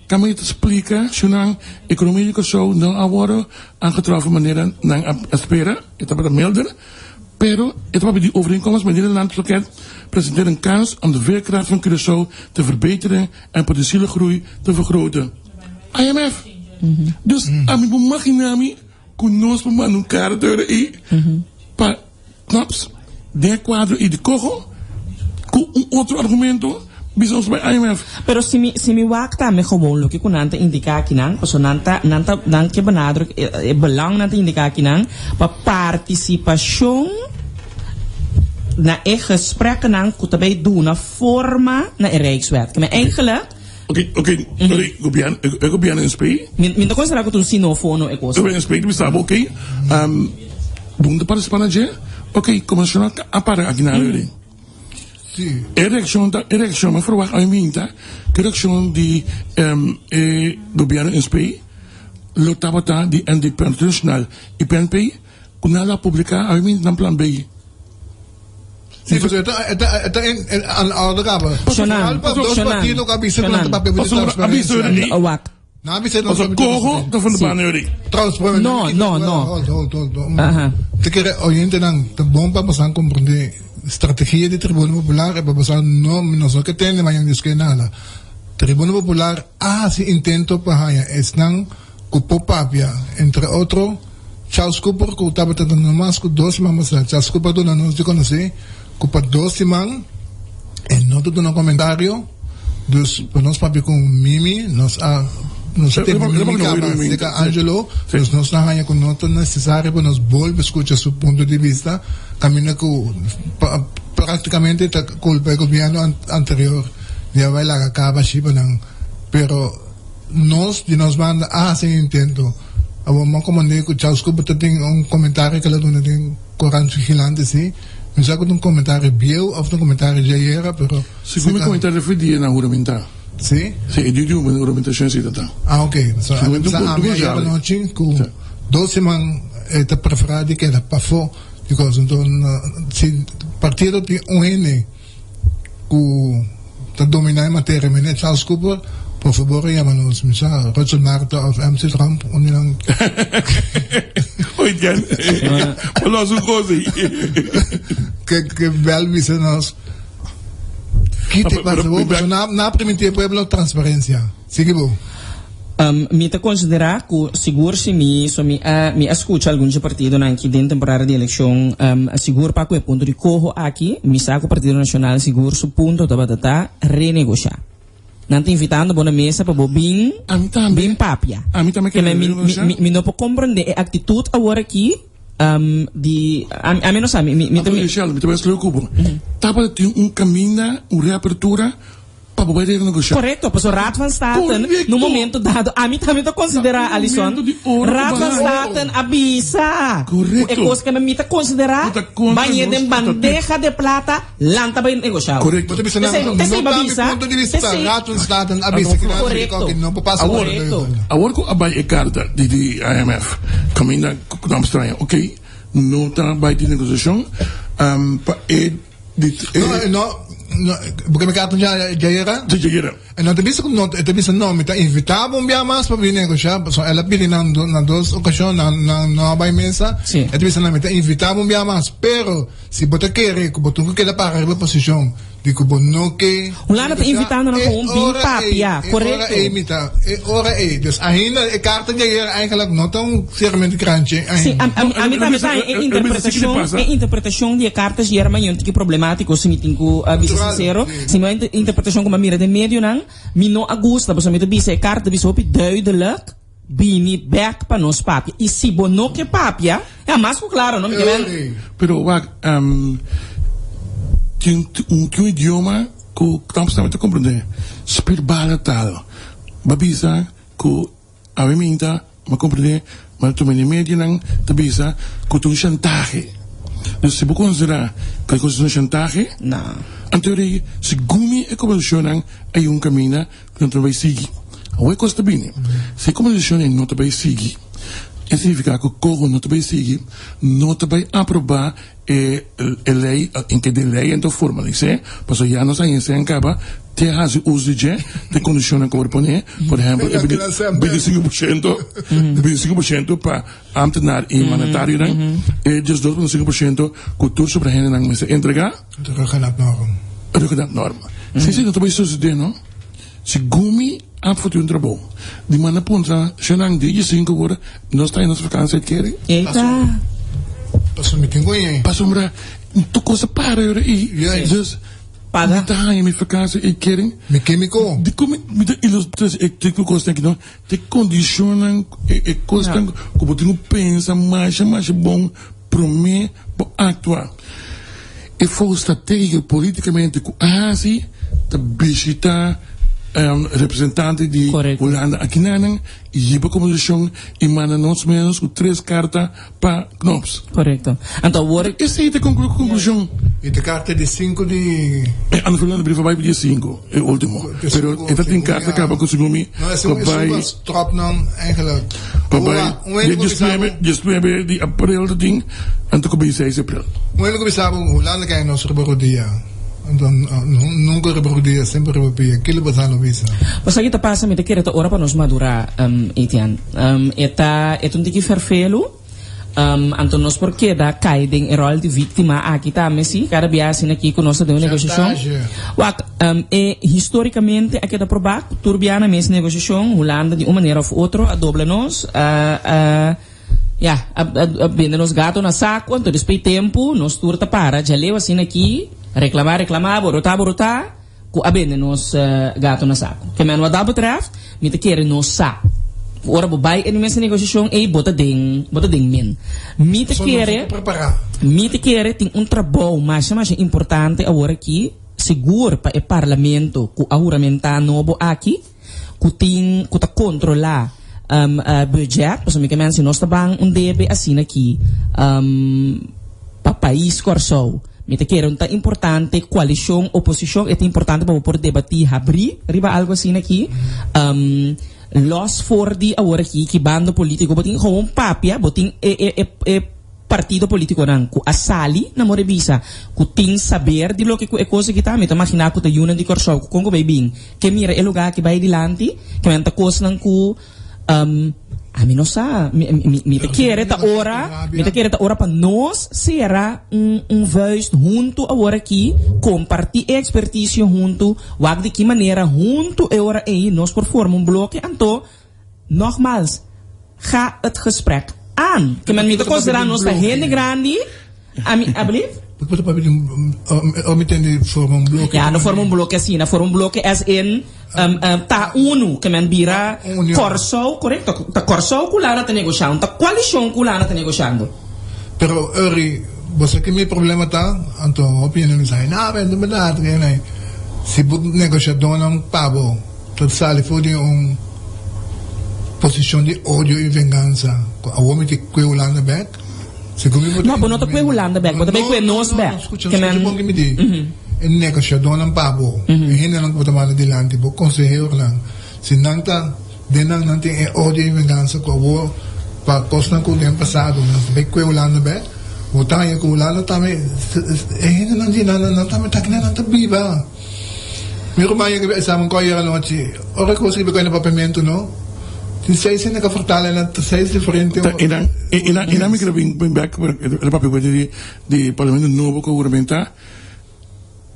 Tambe ta splika cu nan economia di Kòrsou no a wòrdu aangetroffen manera nan a spera, e tabata milder. Pero e ta papia di overeenkomst met Nederland Loket presenteert een kans om de veerkracht van Curaçao te verbeteren en potentiële groei te vergroten. IMF. Dus ami por magina mi ku nos por manda un karta ora ei pa Knops den e kuadro ei di koho ku un otro argumento bisa nos bai IMF. Pero si mi si mi wak tambe gewoon loke ku nan ta indiká akinan, pasobra nan ta nan ta nan ke benadruk e belang nan ta indiká akinan pa partisipashon na e gespreknan ku ta bai duna forma na e Rijkswet. Ke men eigenlijk. Oké, oké, sorry, gobièrnu, e gobièrnu SP. Mi mi ta konsiderá ku ta un sinofono e kos. E gobièrnu SP ta bisa bo oké, bo ta partisipá na dje, oké, komishonal a para aki na already. E reaccion ta, e reaccion, mi a verwacht a mi minta cu e reaccion di e gobierno SP lo tabata di NDP, Partido Nacional y PNP cu nan lo a publica a mi minta nan plan B. Sí, pasobra e ta, e ta, e ta en, en, aan orde caba. Shonan, Vooral pa dos shonan, partido cu a bisa cu nan ta shonan. papia di Pasobra a bisa transparencia. ora di. Wak. Nan a bisa nan Pasobra papia di coho transparencia. ta van de baan ora di. Trouwens, prome, No, no, no. Hold, hold, hold, hold. Aha. Te kere oyentenan, ta bon pa bosan comprende strategia di Tribuna Popular e pa bosan no, nos no ke tende mañan disque nada. Tribuna Popular a hasi intento pa haña esnan ku por papia, entre otro Charles Cooper ku tabata ta no mas ku dos siman pasá. Charles Cooper a duna nos di konosé ku pa dos siman e no ta duna komentario. Dus pa nos papia ku Mimi, nos a nos a tende Mimi kaba seka Angelo, dus nos ta haña ku no ta nesesario pa nos bolbe skucha su punto di bista, kaminda ku praktikamente ta kulpa e gobièrnu anterior di a bai laga kaba ashi pa nan. Pero nos di nos banda a hasi e intento. Awor mi a komand'é ku Charles Cooper ta tin un komentario ku el a duna den Korant Vigilante si. Mi sa ku ta un komentario bieu òf ta un komentario dje ayera, pero. Segun mi comentario fue dia na huramenta. Si? Si, e dia di huramentacion si ta ta. Ah, ok. So, a bisa ami ayer anochi cu dos siman e ta prefera di keda pafo di cos. Enton, si partido tin un hende cu ta domina e materia, meneer Charles Cooper, por favor yama nos. Mi sa Rutsel Marta of MC Trump, un di nan. Oye, Jan, por los un cos ey. Ke bel bisa nos. Kite pasa bo, pasobra nan a primintí e pueblo transparencia. Sigui bo. Mi ta konsiderá ku sigur si mi, so mi a mi a skucha algun dje partidonan aki den temporada di elekshon, sigur pa ku e punto di koho aki, mi sa ku Partido Nashonal sigur su punto tabata ta renegoshá. Nan ta invitando bo na mesa pa bo bin Ami tambe. bin papia. Ami tambe Ke kere mi renegoshá. mi mi no por komprendé e aktitut awor aki. Di ami no sa mi mi ta Anto Michelle, mi ta bai esklui ku bo. Tabata tin un kaminda, un reapertura pa bo bai renegosha. Korekto, pasobra Raad van State Korekto! na un momento dado, ami tambe ta konsiderá, Na un Alison, momento di ora ku Raad van bai. State a bisa ku e Korekto. kos ku mi ta konsiderá Ku ta kontra bañ'é nos, den ku ta bandeja de plata, lanta bai negoshá. Korekto. Bo ta bisa nan, Tesei, no tesei ta bo mi bisa, punto di vista, tesei. Raad van State a bisa ku nan Korekto. ku no por pasa Awor, Korekto. awor ku a bai e karta di di IMF, kaminda ku nan straña, ok, no ta bai di negosiashon, pa e di e. No, no, no, bo ke mi karta dja djayera? Dja djayera. E no ta bisa ku no, e ta bisa no, mi ta invitá bo un bia mas pa bin negoshá, pasobra el a pidi nan na dos okashon, nan nan no a bai mesa, Sí. e ta bisa nan mi ta invitá bo un bia mas, pero si bo ta kere ku bo tin ku keda para riba posishon di ku bo no ke Hulanda ta negoshá, invitando nan e gewoon bin ora ei, papia, e ora korekto. ei mi ta, e ora ei, dus ainda e karta di ayer eigenlijk no ta un seramente krantje Sí, ainda. a, a, ami tambe ta e interpretashon, e interpretashon di e karta ayer mañana un tiki problemátiko, si mi tin ku bisa Natural, sinsero. sí. Si mi a interpretashon ku mi a mira den medionan, mi no a gusta, pasobra mi ta bisa e karta ta bisa hopi duidelijk, bini bèk pa nos papia. I si bo no ke papia, ya mas ku klaro, no? Mi ke men. Ey. Pero wak, tin un tin un idioma ku tampoco tambe ta komprendé. Spirbala tal. Bo a bisa ku awe minta bo a komprendé, ma tu mene medionan ta bisa ku ta un shantahe. Dus si bo konsiderá ku e kos ta un shantahe, No. anto rei segun mi e kombersashonnan a yega un kaminda ku nan ta bai sigui. Awor e kos ta bini. Si e kombersashon ei no ta bai sigui. E significa cu Coho no ta bay sigui, no ta bay aproba e e ley, en ke den ley ento formalise, pasobra ya nos aña esei caba te haci uso di dje, te condicionnan cu por pone, por ehempel e 25%, 25% pa ambtenaar y mandatarionan, e 12.5% cu tur sobre hendenan mester entrega. Ruggenadnorm. Ruggenadnorm. Si esei no ta bay sucede no, si gumi. Ap for di un trabou. Di manda puntra shenan di djesinku ora nos ta nos vakantie kere. Eta. Pasobra mi tin ku ñe. Pasobra tur kos a para yora i dus Paga. mi ta haña mi vakantie i kere. Mi ke mi ko. Dikon mi mi ta ilustra e tipo kosnan aki no te kondishonnan e kosnan ku bo tin ku pensa masha masha bon prome bo aktua. E fout strategiko politikamente ku a hasi ta bishita representante di Hulanda akinanan i hiba kombersashon i manda nos menos ku tres karta pa Knops. Korekto. Anto awor. Esei ta e konklushon. I ta karta di sinku di. E anfulando brief a bai pa dia sinku, e ultimo. Pero e ta tin karta kaba ku segun mi ku a bai. Pa bai diesnuebe di aprel ta tin anto ku bin seis di aprel. Un hende ku bisa bo Hulanda kai nos riba rodia anto nunka riba rodia semper riba pia kilo bo sa lo bisa. Pasobra ki ta pasa mi ta kere ta ora pa nos madura Etienne e ta e ta un tiki ferfelu. Anto nos por keda kai den e ròl di víktima aki tambe, sí, kada bia asina aki ku nos ta den un negoshashon. Wak, e histórikamente a keda probá ku tur bia na mes negoshashon, Hulanda di un manera òf otro a dobla nos, a, a, ya, a, a bende nos gato na saku, anto despues di tempu nos tur ta para djaleu asina aki, reklamá, reklamá, borotá, borotá. Ku a bende nos gato na saku. Ke men wat dat betreft, mi ta kere nos sa. Ku ora bo bai e mesa negosiashon ei, bo ta den, bo ta den min. Mi ta kere, mi ta kere tin un trabou masha masha importante awor aki, sigur pa e parlamento ku a huramentá nobo aki, ku tin, ku ta kontrolá budget, pasobra mi ke men si nos ta ban un debe asina aki pa pais Kòrsou, mi ta kere un ta importante koalishon, oposishon, e ta importante pa bo por debatí habrí riba algu asina aki, lòs for di awor aki ki bando polítiko bo tin, gewoon papia, bo tin e e e. Partido politiconan cu a sali na more bisa cu tin saber di loke cu e cos aki ta, mi ta magina cu ta yunan di Corsou cu con cu bay bin ke mira e lugar aki bay dilanti, ke men ta cosnan cu ami no sa, mi mi ta kere ta ora, mi ta kere ta ora pa nos cera un un vuist hunto awor aki, comparti e experticio hunto, wak di ki manera hunto e ora ey nos por forma un bloke anto Nogmaals, ga het gesprek aan. Ke men mi ta konsiderá nos ta hende grandi, ami, alblief? Bo ta papia di un, ora mi tende forma un bloke. Ya, no forma un bloke asina, forma un bloke as in ta unu, ke men bira Kòrsou, korekto, ta Kòrsou ku Hulanda ta negoshando, ta koalishon ku Hulanda ta negoshando. Pero Uri, bo sa ki mi problema ta? Anto hopi hende mi sa, no, pero no berdad, si bo negoshadónan pa bo. Ta sali for di un posicion di odio y venganza cu awor mi ta cue Hulanda bek. Segun mi bo ta. No, bo no ta cue Hulanda bek, bo ta bay cue nos bek. No, no, scucha, scucha bon ki mi di. E negociadornan pa bo, e hendenan cu bo ta manda dilanti, bo conseheronan, si nan ta den nan, nan tin e odio y venganza cu awor pa cosnan cu den pasado nan ta bay cue Hulanda bek, bo ta haña cu Hulanda tambe, e hendenan di nan, nan tambe ta kinan nan ta biba. Mi ruman yega e examen ku ayer anochi. Ora ku bo skribi ku e na papiamentu no, tin seis hende ka fortale na seis diferente. Ta enan enan enan mi kere bin bin bek e papia ku di di parlamento nobo ku huramentá.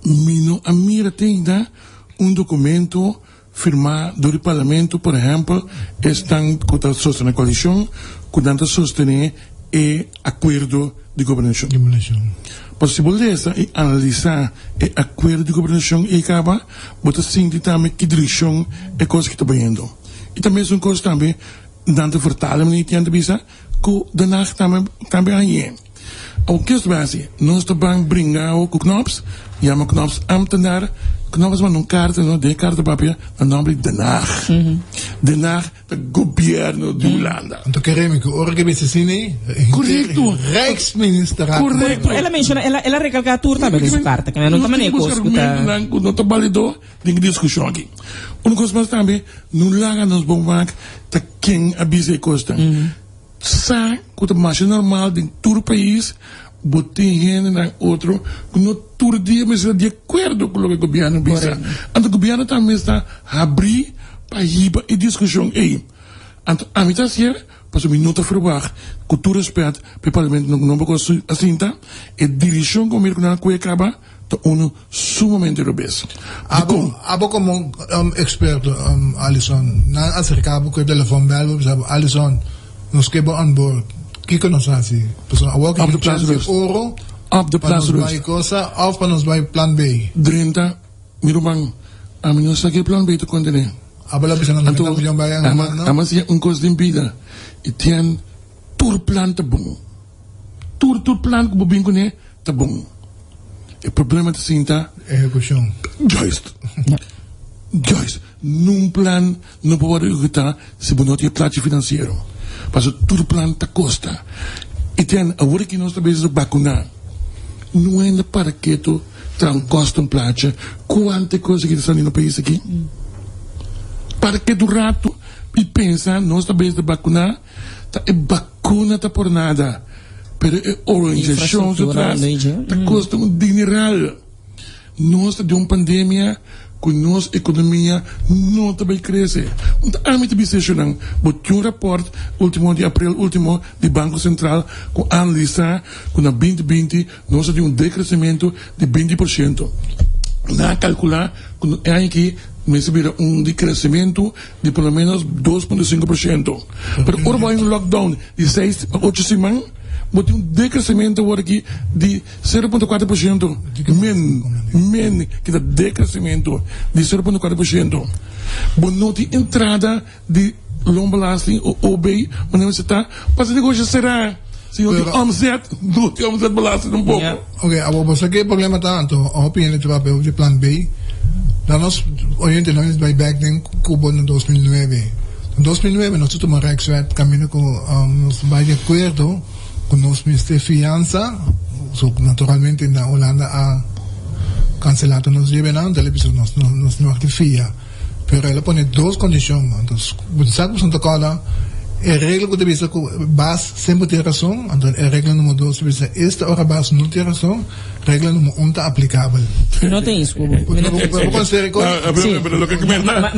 Mi no a mira te ainda un documento firmá dor di parlamento, por ehèmpel esnan ku ta sostené koalishon ku nan ta sostené e akuerdo di gobernashon. Pasobra si bo lesa i analisá e akuerdo di gobernashon ei kaba, bo ta sinti tambe ki direkshon e kos aki ta bayendo. I ta mesun kos tambe nan ta vertala manera Etienne ta bisa ku Den Haag tambe tambe a hañ'é. Awor ke nos ta bai hasi? Nos ta ban bringa awor ku Knops, yama Knops ambtenaar, Knops manda un karta no, den e karta papia na nòmber di Den Haag. Den Haag ta gobièrnu di Hulanda. Anto kere mi ku ora ke bisa asina ei, Korekto. Rijksminister a Korekto. El a menshona, el a el a rekalká tur tambe den su karta, ke no ta manera kos ku ta. Argumentonan ku no ta balido den e diskushon aki. Un kos mas tambe, no laga nos bon wak ta ken a bisa e kosnan. sa ku ta masha normal den tur pais bo tin hendenan otro ku no tur dia mester ta di akuerdo ku loke gobièrnu bisa. Anto gobièrnu tambe mester ta habrí pa hiba e diskushon ei. Anto ami ta hasier pasobra mi no ta ferwagt ku tur rèspèt pa e parlamento ku no por a sinta e dirishon ku mi mira ku nan a kohe kaba ta unu sumamente robes. Dikon? Abo komo eksperto, Alison, nan aserka bo ku e telefòn bèl bo bisa bo, Alison, nos ke bo on board, kiko nos hasi? Pasobra awor ki tin chèns di oro pa nos bai kosa òf pa nos bai plan B. Drenta, mi ruman, ami no sa ke plan B ta kontené. Abo lo bisa nan 90 milyon bai an ruman, no? Ami a siña un kos den bida, i tin tur plan ta bon. Tur tur plan ku bo bin kuné ta bon. E problema ta sinta. Ehekushon. Juist. Juist. Nun plan no por wòrdu ehekutá si bo no tin e plachi finansiero. Pasobra tur plan ta kosta. I ten awor aki nos ta bezig bakuná. No hende para ketu traha un kosta un plachi. Kuantu e kos aki ta sali na pais aki? Para ketu ratu i pensa nos ta bezig bakuná. Ta e bakuna ta por nada, pero e organisacion su tras ta costa un dineral. Nos ta den un pandemia cu nos economia no ta bay crece. Un ta ami ta bisa eshonan, bo tin un rapport ultimo di april ultimo di Banco Central cu a analisa cu na binti binti nos ta tin un decrecimento di binti por ciento. Nan a calcula cu e aña aki mester bira un di crecimento di por lo menos 2.5%. Pero ora bo hay un lockdown di 6 pa 8 siman, bo tin un decrecimiento awor aki di 0.4%. Men, men ki ta decrecimiento di 0.4%. Bo no tin entrada di loonbelasting o OB, manera mester ta, pasobra negoshi a cera. Si no tin omzet, no tin omzetbelasting tampoco. Ok, awor bo sa ke problema ta anto hopi hende ta papia over di plan B. Dan nos oyentenan es bai bek den Cuba na 2009. Na 2009 nos ta tuma Rijkswet kaminda ku nos bai di akuerdo ku nos mester fiansa, so naturalmente na Hulanda a kansela tur nos debenan, anto el a bisa nos nos no wak di fia. Pero el a pone dos kondishon, anto bo sa ku bo ta kòrda e regla ku ta bisa ku bas semper tin rason, anto e regla numero dos ta bisa esta ora bas no tin rason, regla numero un ta aplikabel. Mi no tin is ku bo. Bo considera ku. Si.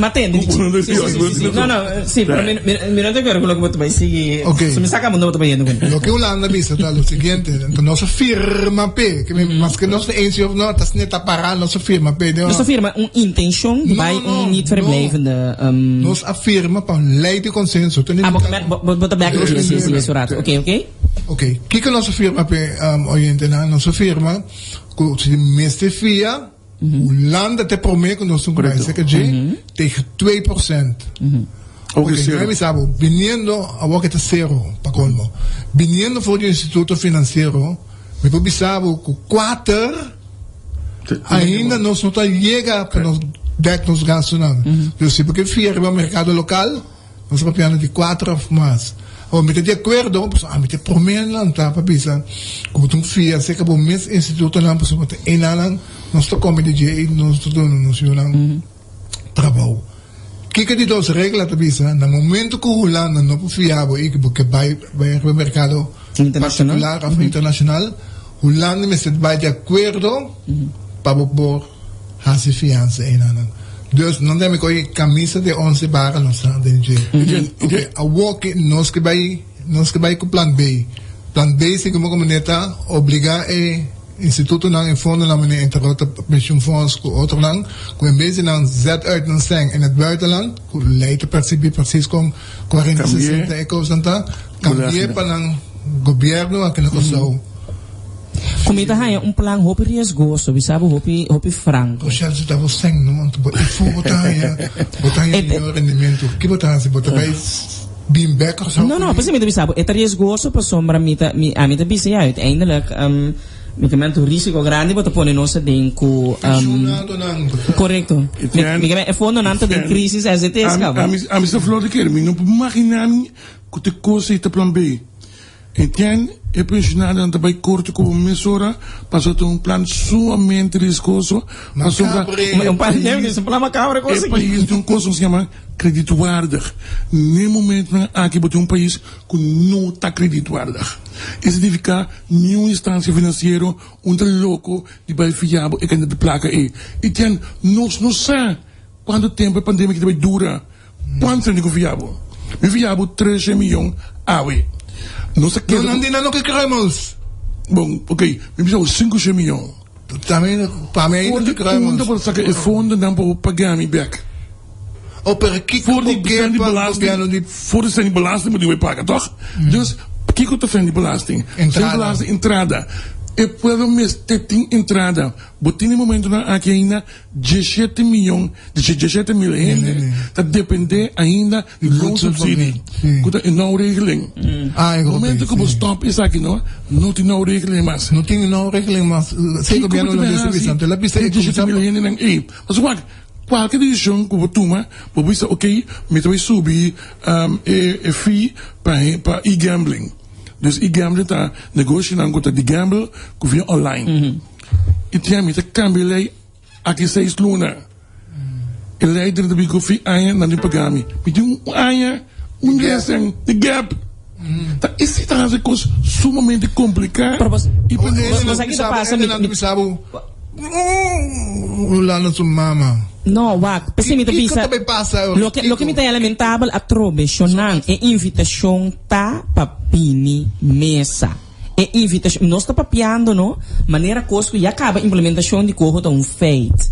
Ma tende. Si, si, si, si. No, no, si, pero mi, mi no ta acuerdo ku loke bo ta bai sigui. Ok. So mi sa kaba unda bo ta bai yendo ku. Loke Hulanda bisa ta lo siguiente, anto nos a firma p'e, ke mi maske nos ta eens of no, ta asina ta pará, nos a firma p'e. Nos a firma un intencion No, bai no, un niet no. verblijvende. Nos a firma pa un ley di consenso. Ah, bo, bo, bo ta bek di si, si, si, rato. Ok, ok. Ok, kiko nos a firma p'e, oyentenan? Nos a firma ku si mester fia, Hulanda ta e promé ku nos tin ku bai serka dje tegen 2%. Ok, Ok, sero. mi bisa bo, biniendo, awor ke ta sero pa kolmo, biniendo for di un instituto finansiero, mi por bisa bo ku kuater ainda nos no ta yega pa nos dek nos gastunan. Dus si bo ke fia riba merkado lokal, Nos ta papiando di cuater of mas. Awor, mi ta di acuerdo, pasobra ami ta e prome lanta pa bisa cu bo ta un fia acerca bo mes institutonan, pasobra bo ta enanan, nos ta come di dje y nos ta duna nos yunan trabou. Kiko di dos regla ta bisa, na momento cu Hulanda no por fia bo y cu bo ke bay bay riba mercado particular of internacional, Hulanda mester bay di acuerdo pa bo por Hasi fiansa enanan. Dus nan ta mi koe camisa de once bara nos ta den dje. Ok, awor ke nos ke bai, nos ke bai ku plan B. Plan B si como como neta obliga e institutonan, e fondonan manera entre otro pensioenfonds ku otronan, ku en bes di nan zet uit nan seng in het buitenland, ku ley ta percibi precies kon 40, 60 e kosnan ta, kambie pa nan gobierno aki na Kòrsou. Ku mi ta haña un plan hopi riesgoso, bisa bo hopi hopi franko. Rochelle, si ta bo sèn no, anto bo e for bo ta haña, bo ta haña mihó rendimentu. Ki bo ta hasi? Bo ta bai bin bèk Kòrsou? No, no, p'esei mi ta bisa bo, e ta riesgoso pasobra mi ta, mi, ami ta bisa ya, uiteindelijk, mi ta menta un risiko grandi bo ta pone nos aden ku, Pensionadonan. Korekto. Mi, mi ta menta e fondonan ta den krisis as it is kaba. Ami, ami sa flor di kere, mi no por imaginá mi ku ta e kos ei ta plan B. Entiende? E pensionadonan ta bai korte ku bo mesora pasobra ta un plan sumamente riskoso pasobra Un plan e un plan macabre e pais tin un kos ku nos yama kredietwaardig. Ne momentonan aki bo tin un pais ku no ta kredietwaardig. E signifiká niun instansia finansiero un ta loko di bai fia bo e kantidat di plaka ei. I ten nos no sa kuantu tempu e pandemia aki ta bai dura. Kuantu mi ku fia bo? Mi fia bo trese miyon awe. Nos a keda. No, nan di nan no ke kruimels. Bon, ok, mi bisa bo 500 miyon. Tambe, pa mi ainda ke kruimels. Unda bo ta saka e fondonan pa bo paga mi bek? Oh, pero kiko bo ke pa gobièrnu di. For di sèn di belasting bo dibi paga, tòg? Dus, kiko ta sèn di belasting? Entrada. Sèn belasting, entrada. E pueblo mester tin entrada. Bo tin e momentonan aki ainda Dieshete miyon, dieshete mil hende ta depende ainda di loonsubsidie, ku ta e nou regeling. Momento ku bo stop esaki no, no tin nou regeling mas. No tin nou regeling mas. Si gobièrnu lo mester bisa, anto el a bisa e 17 mil hendenan ei. Pasobra wak, kualke desishon ku bo tuma, bo bisa ok, mi ta bai subi e fee pa pa e-gambling. Dus e-gambling ta negoshinan ku ta di gamble ku via online. I tin ami ta kambia e lei aki seis luna. E lei drenta bigo fin aña nan tin paga mi. Mi tin un aña, un resen di gap. Ta esei ta hasi kos sumamente kompliká. Pero bos, I pa nos. Bos aki ta pasa mi. Nan bisa bo, Hulanda su mama. No, wak, p'esei mi ta Kiko bisa. ta bay pasa? Loke, loke mi ta lamentabel atrobe, shonnan, e invitashon ta pa bini mesa. E invitashon, nos ta papiando no, manera kos ku ya kaba implementashon di koho ta un feit.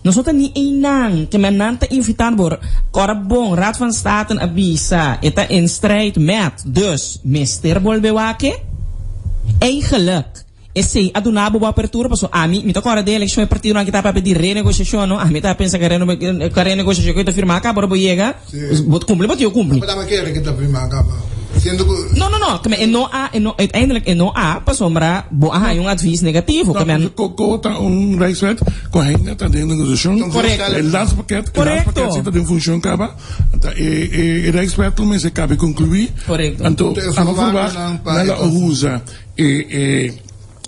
Nos no ta ni einan, ke men nan ta invitando bo, ora bon, Raad van Staten a bisa e ta in strijd met, dus mester bolbe wak e. Eigenlijk, esei a duna bo bo apertura, pasobra ami, mi ta kòrda den elekshon e partidonan ki ta papia di renegosiashon no, ami ta pensa ku renegosiashon ku e ta firmá kaba ora bo yega, Bo ta cumpli, bo tin cumpli. Pero dame kere ki ta firma caba. Siendo cu. No, no, no. Keme e no a, e no, uiteindelijk e no a, pasobra bo a haña un advies negativo. No, Keme pasobra Coco ta un rijkswet cu ainda ta den negociacion. Correcto. E laatste pakket, e laatste pakket si ta den funcion caba. Ta e, e, e rijkswet lo mester cabe conclui. Correcto. Anto, Te a no verwacht, voorwaarden pa nan e la cos. usa e, e,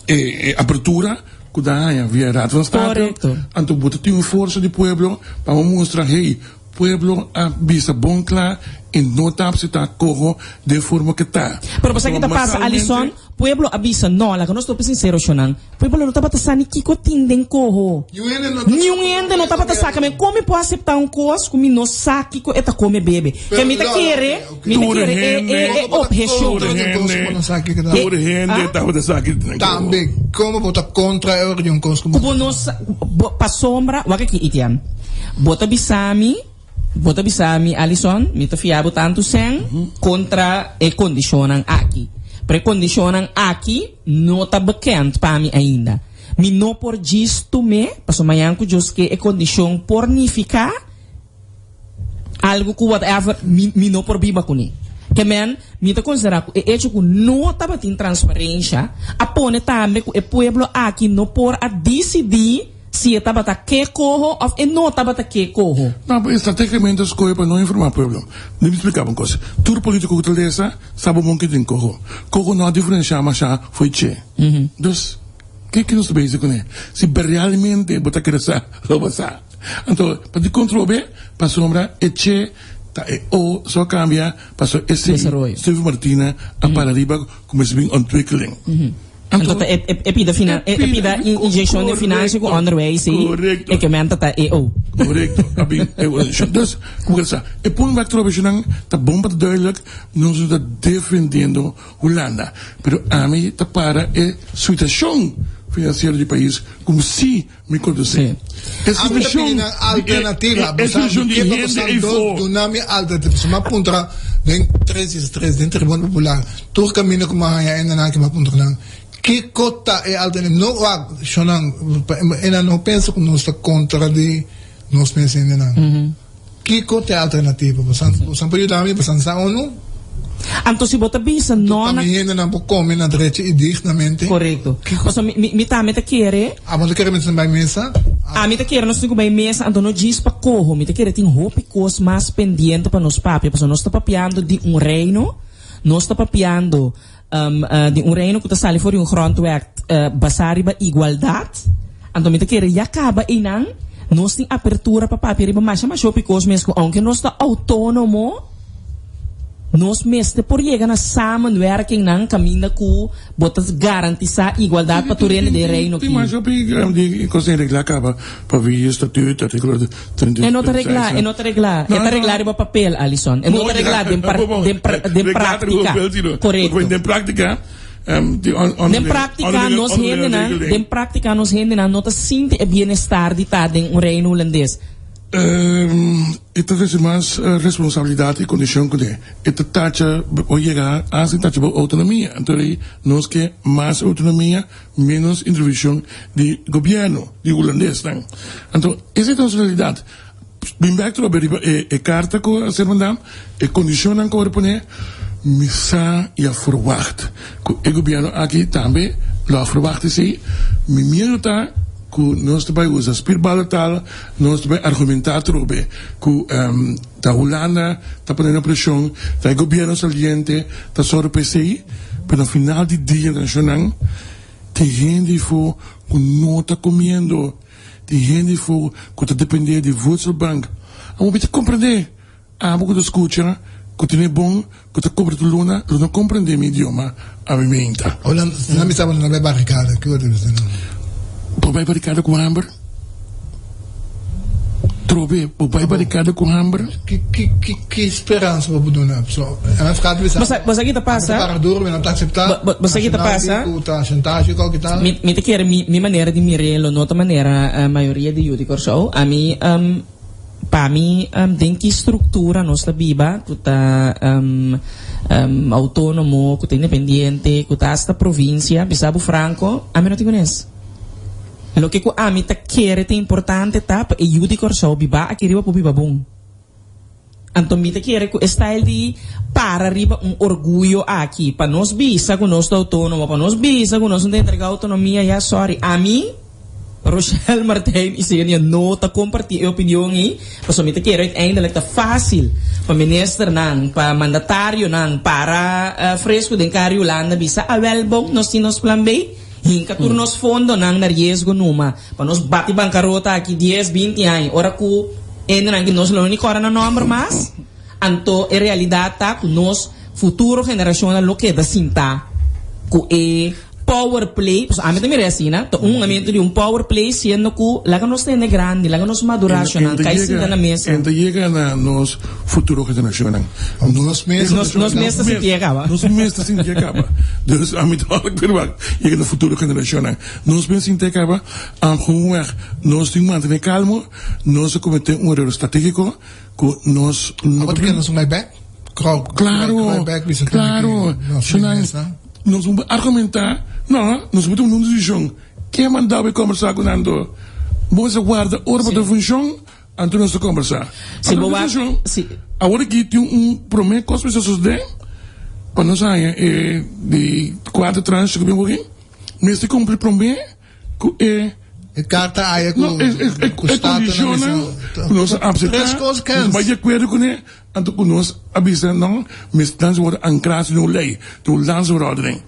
e, e apertura cu ta haña via Raad van State. Correcto. Anto bo ta tin un forsa di pueblo pa bo mustra, hey, Pueblo a bisa bon kla i no ta apseptá koho den forma ke ta. Pero bo sa ke ta pasa, Alison? Pueblo a bisa no. Laga nos tope sinsero, shonnan. Pueblo no tabata sa ni kiko tin den koho. Niun hende no tabata sa. Kame kon mi por aseptá un kos ku mi no sa kiko e ta kome bebe? Ke mi ta kere, mi ta kere e, e, e opheshon. Tur hende tabata sa kiko tin den koho. Tambe, komo bo ta kontra e ora di un kos ku Ku bo no sa, bo, pasobra, wak aki, Itian. Bo ta bisa mi, bo ta bisa mi, Alison, mi ta fia bo tantu sèn kontra e kondishonnan aki. Pero e kondishonnan aki no ta bekend pa mi ainda. Mi no por djis tum'é, pasobra mañan ku Dios ke e kondishon por nifiká algu ku whatever mi mi no por biba kuné. Ke men, mi ta konsiderá ku e echo ku no tabatin transparensha a pone tambe ku e pueblo aki no por a disidí Si e tabata ke koho of e no tabata ke koho. No, pero estrategicamente a scoge pa no informa pueblo. Debe splica bo un cos. Tur politico cu ta lesa sa bo bon ke tin coho. Coho no a diferencia masha fo'i che. Dus, ke ke nos ta bezig cune? Si realmente bo ta kere sa, lo bo sa. Anto, pa di controbe, pasobra e che ta e o so a cambia, pasobra esey Steve Martina a para riba cu mester bin ontwikkeling. Anto ta e e pida finan e pida inyeccion den financia cu onderwijs ei Correcto. e ke menta ta EO. Correcto. A bin e Dus, como que sa, e punt waar trobe nan ta bon pa ta duidelijk, nos no ta defendiendo Hulanda, pero ami ta para e situacion financiero di pais como si Mi konosé. E situacion alternativa. E situacion di hende ei fo. Duna mi alternativa. Si mi a puntra den tres is tres den Tribuna Popular tur kaminda ku mi a haña e nan aki mi a puntra nan kiko ta e alternativa. No wak shonnan e nan no pensa ku nos ta kontra di nos mes hendenan. Kiko ta e alternativa? Bosan por yuda mi? Bosan sa unu? Anto si bo ta bisa no na. Pa mi hendenan por come na drechi y dignamente. Corecto. Pasobra mi, mi tambe ta kere. Abo ta kere mester bay mesa? Ami ta kere nos tin cu bay mesa, anto no djis pa coho. Mi ta kere tin hopi cos mas pendiente pa nos papia. Pasobra nos ta papiando di un reino, nos ta papiando. Di un reino ku ta sali for di un grondwet basá riba igualdat. Anto mi ta kere ya kaba einan nos tin apertura pa papia riba masha masha hopi kos mes ku ounke nos ta outónomo nos mester por yega na samenwerkingnan kaminda ku bo ta garantisá igualdat pa tur hende den e reino Tin aki. masha hopi di kos den reglá kaba pa via statuut artíkulo E no ta reglá, e no ta reglá. E ta reglá riba papel, Alison. E no ta reglá den den práktika. Korekto. Den práktika, Den práktika nos hendenan, den práktika nos hendenan no ta sinti e bienestar di ta den un Reino Hulandes. E ta trese mas responsabilidat i kondishon kuné. E ta tacha bo yega hasta tacha bo outonomia. Anto ei nos ke mas outonomia, ménos intervenshon di gobièrnu, di hulandesnan. Anto esei ta nos realidat. Bin bèk trobe riba e karta ku a ser mandá, e kondishonnan ku a wòrdu poné, mi sa i a ferwagt ku e gobièrnu aki tambe lo a ferwagt esei. Mi miedu ta ku nos ta bai usa spierballental, nos ta bai argumentá trobe ku ta Hulanda ta pone nos preshon, ta e gobièrnu saliente ta sòru pa esei, pero na final di dia nashonnan tin hende afó ku no ta komiendo. Tin hende afó ku ta dependé di voedselbank. Abo mi ta komprendé. Abo ku ta skucha, ku tene bon, ku ta kobra tur luna, lo no komprendé mi idioma ami meinta. Hola, nan bisa bo no bai barikada, ki bo ta bisa nan? Bo bai barikada ku hamber? Trobe, bo bai barikada ku hamber? Ki, ki, ki, ki speransa bo por duna? So, MFK ta bisa, Bo sa, bo sa ki ta ami ta pasa? para duro, mi no ta akseptá. Bo, bo, bo sa ki ta pasa? Ku ta chantahe ku kita. Mi, mi ta kere mi, mi manera di mir'é lo no ta manera mayoria di yu di Kòrsou. Ami, pa mi, den ki struktura nos ta biba ku ta outónomo, ku ta independiente, ku ta asta provinsia, bisa bo franko, ami no tin kunes. Loke ku ami ta kere ta importante ta pa e yu di Kòrsou biba aki riba por biba bon. Anto mi ta kere ku e style di para riba un orguyo aki pa nos bisa ku nos ta outónomo, pa nos bisa ku nos no ta entrega outonomia, ya sorry, ami, Rochelle Martijn Isenia no ta kompartí e opinion ei, pasobra mi ta kere uiteindelijk ta fásil pa ministernan, pa mandatarionan para fresku den kari Hulanda bisa, awèl bon, nos tin nos plan B. Hinka tur nos fondonan na riesgo numa pa nos bati bankarota aki dies, binti aña. Ora ku hendenan ki nos lo no ni kòrda nan nòmber mas, anto e realidat ta ku nos futuro generashonnan lo keda sintá ku e power play, pasobra ami ta mira e asina, ta un hungamentu di un power play siendo ku laga nos tene grandi, laga nos madurá shonnan, kai sinta na mesa. En ta yega na nos futuro generashonnan. Nos mes Nos mes ta sinti e kaba. Nos mes ta sinti e kaba. Dus ami ta wak pero yega na futuro generashonnan. Nos mes sinti e kaba. Gewoonweg nos tin mantene kalmo. Nos a komete un eror strategiko ku nos no Abo ta kere nos bai bek? Klaro, klaro. Shonnan, nos no por argumenta. No, nos por tuma un desishon. Ken manda bo e kombersá ku nan do? Bo mester warda ora bo ta funshon. Anto nos ta kombersá. Si bo wak, si. Awor aki tin un promé kos mester sosodé pa nos haña e di kuater tranche ku bin por aki. Mester kumpli promé ku e. E karta aya ku. No, e e e kondishonnan ku nos a apseptá. Tres kos kens. Nos bai di akuerdo kuné, anto ku nos a bisa no, mester nan wòrdu ankrá den un lei, den un landsverordening.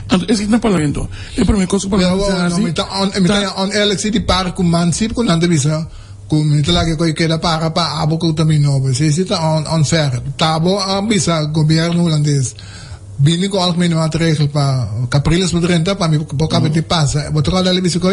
Anto esaki na parlamento. E prome kos ku parlamento mester hasi. Mi ta on, mi ta oneerlijk si di par ku man si ku nan ta bisa ku mi ta laga ku e keda para pa abo ku ta mi nobo. Esei si ta on unfair. Ta abo a bisa gobierno hulandes bini ku algemene maatregel pa Capriles por drenta pa mi por kaba di pasa. Bo ta kòrda el a bisa ku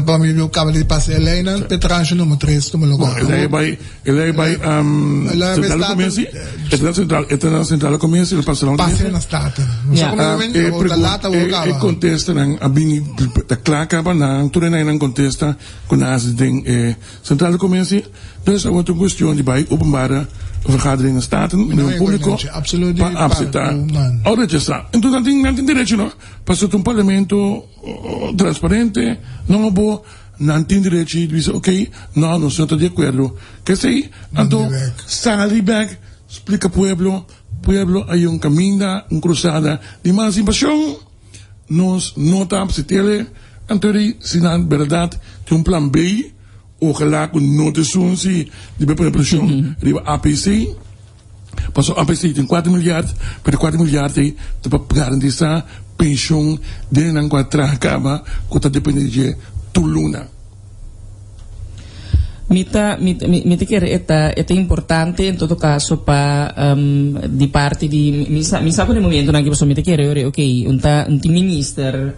pa mi por kaba di pasa e leinan p'e tranche number tres tuma lugar. Bon, e lei bai E lei bai Central Comercio, e ta na Central, e ta na Central Comercio, el pasa na Pasa na Staten. E pregunta, e contestanan a bini ta kla kaba, nan tur e nan contesta ku nan hasi den e Central Comercio. Dus awor ta un cuestion di bai openbare vergadering na Staten, den un publico, pa acepta o rechasa. Enton nan tin, nan tin derecho no, pasobra ta un parlamento transparente, no bo. Nan tin derechi di bisa ok, no, nos no ta di akuerdo. Kesey, anto sali bek, splika pueblo, pueblo a un kaminda, un krusada di emansipashon, nos no ta apsitele, anto di si nan bèrdat tin un plan B, ojalá ku no ta esun si di bai pone preshon riba APC. Pasobra APC tin kuater miljard, pero e kuater miljard ei ta pa garantisa penshon den nan ku a traha kaba ku ta depende di dje tur luna. Mi ta mi mi ta kere e ta e ta importante en todo caso pa di parti di mi sa mi sa ku den momentonan aki pasobra mi ta kere ora ok un ta un tin minister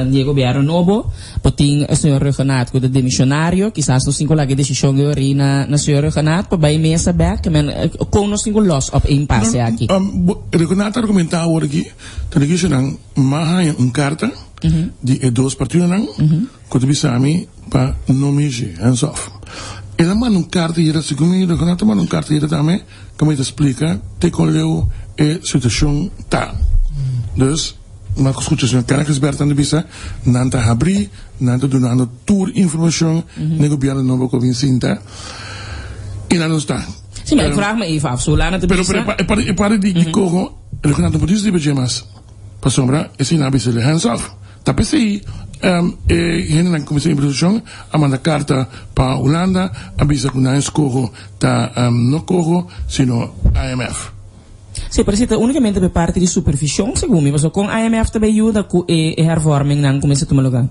di e gobierno nobo bo tin e señor Rhuggenaath ku ta demisionario kisas nos tin ku laga e desishon e ora na na señor Rhuggenaath pa bai mesa bek men kon nos tin ku los op e impase aki. Rhuggenaath a argumenta awor aki ta di kishonan m'a haña un karta di e dos partidonan. Ku ta bisa mi pa no mishi, hands off. El a manda un karta yera, segun mi Renato a manda un karta yera tambe, kaminda ta splika te kon leu e situashon ta. Dus, mi a skucha señor Kenneth Gisbert nan ta bisa, nan ta habrí, nan ta dunando tur informashon na e gobièrnu nobo ku a bin sinta, i nan no sta. Sí, ma ik vraag me even af, so Lana ta Pero, bisa. pero e parti, e parti di koho, Renato no por disi riba dje mas. Pasobra esei nan a bisa el hands off. Ta p'esei e hendenan ku kuminsá investigashon a manda karta pa Hulanda a bisa ku nan eskoho ta no koho sino IMF. Sí, pero esei ta únikamente pa e parti di supervishon segun mi, pasobra kon IMF ta bay yuda ku e hervormingnan ku mester tuma lugá?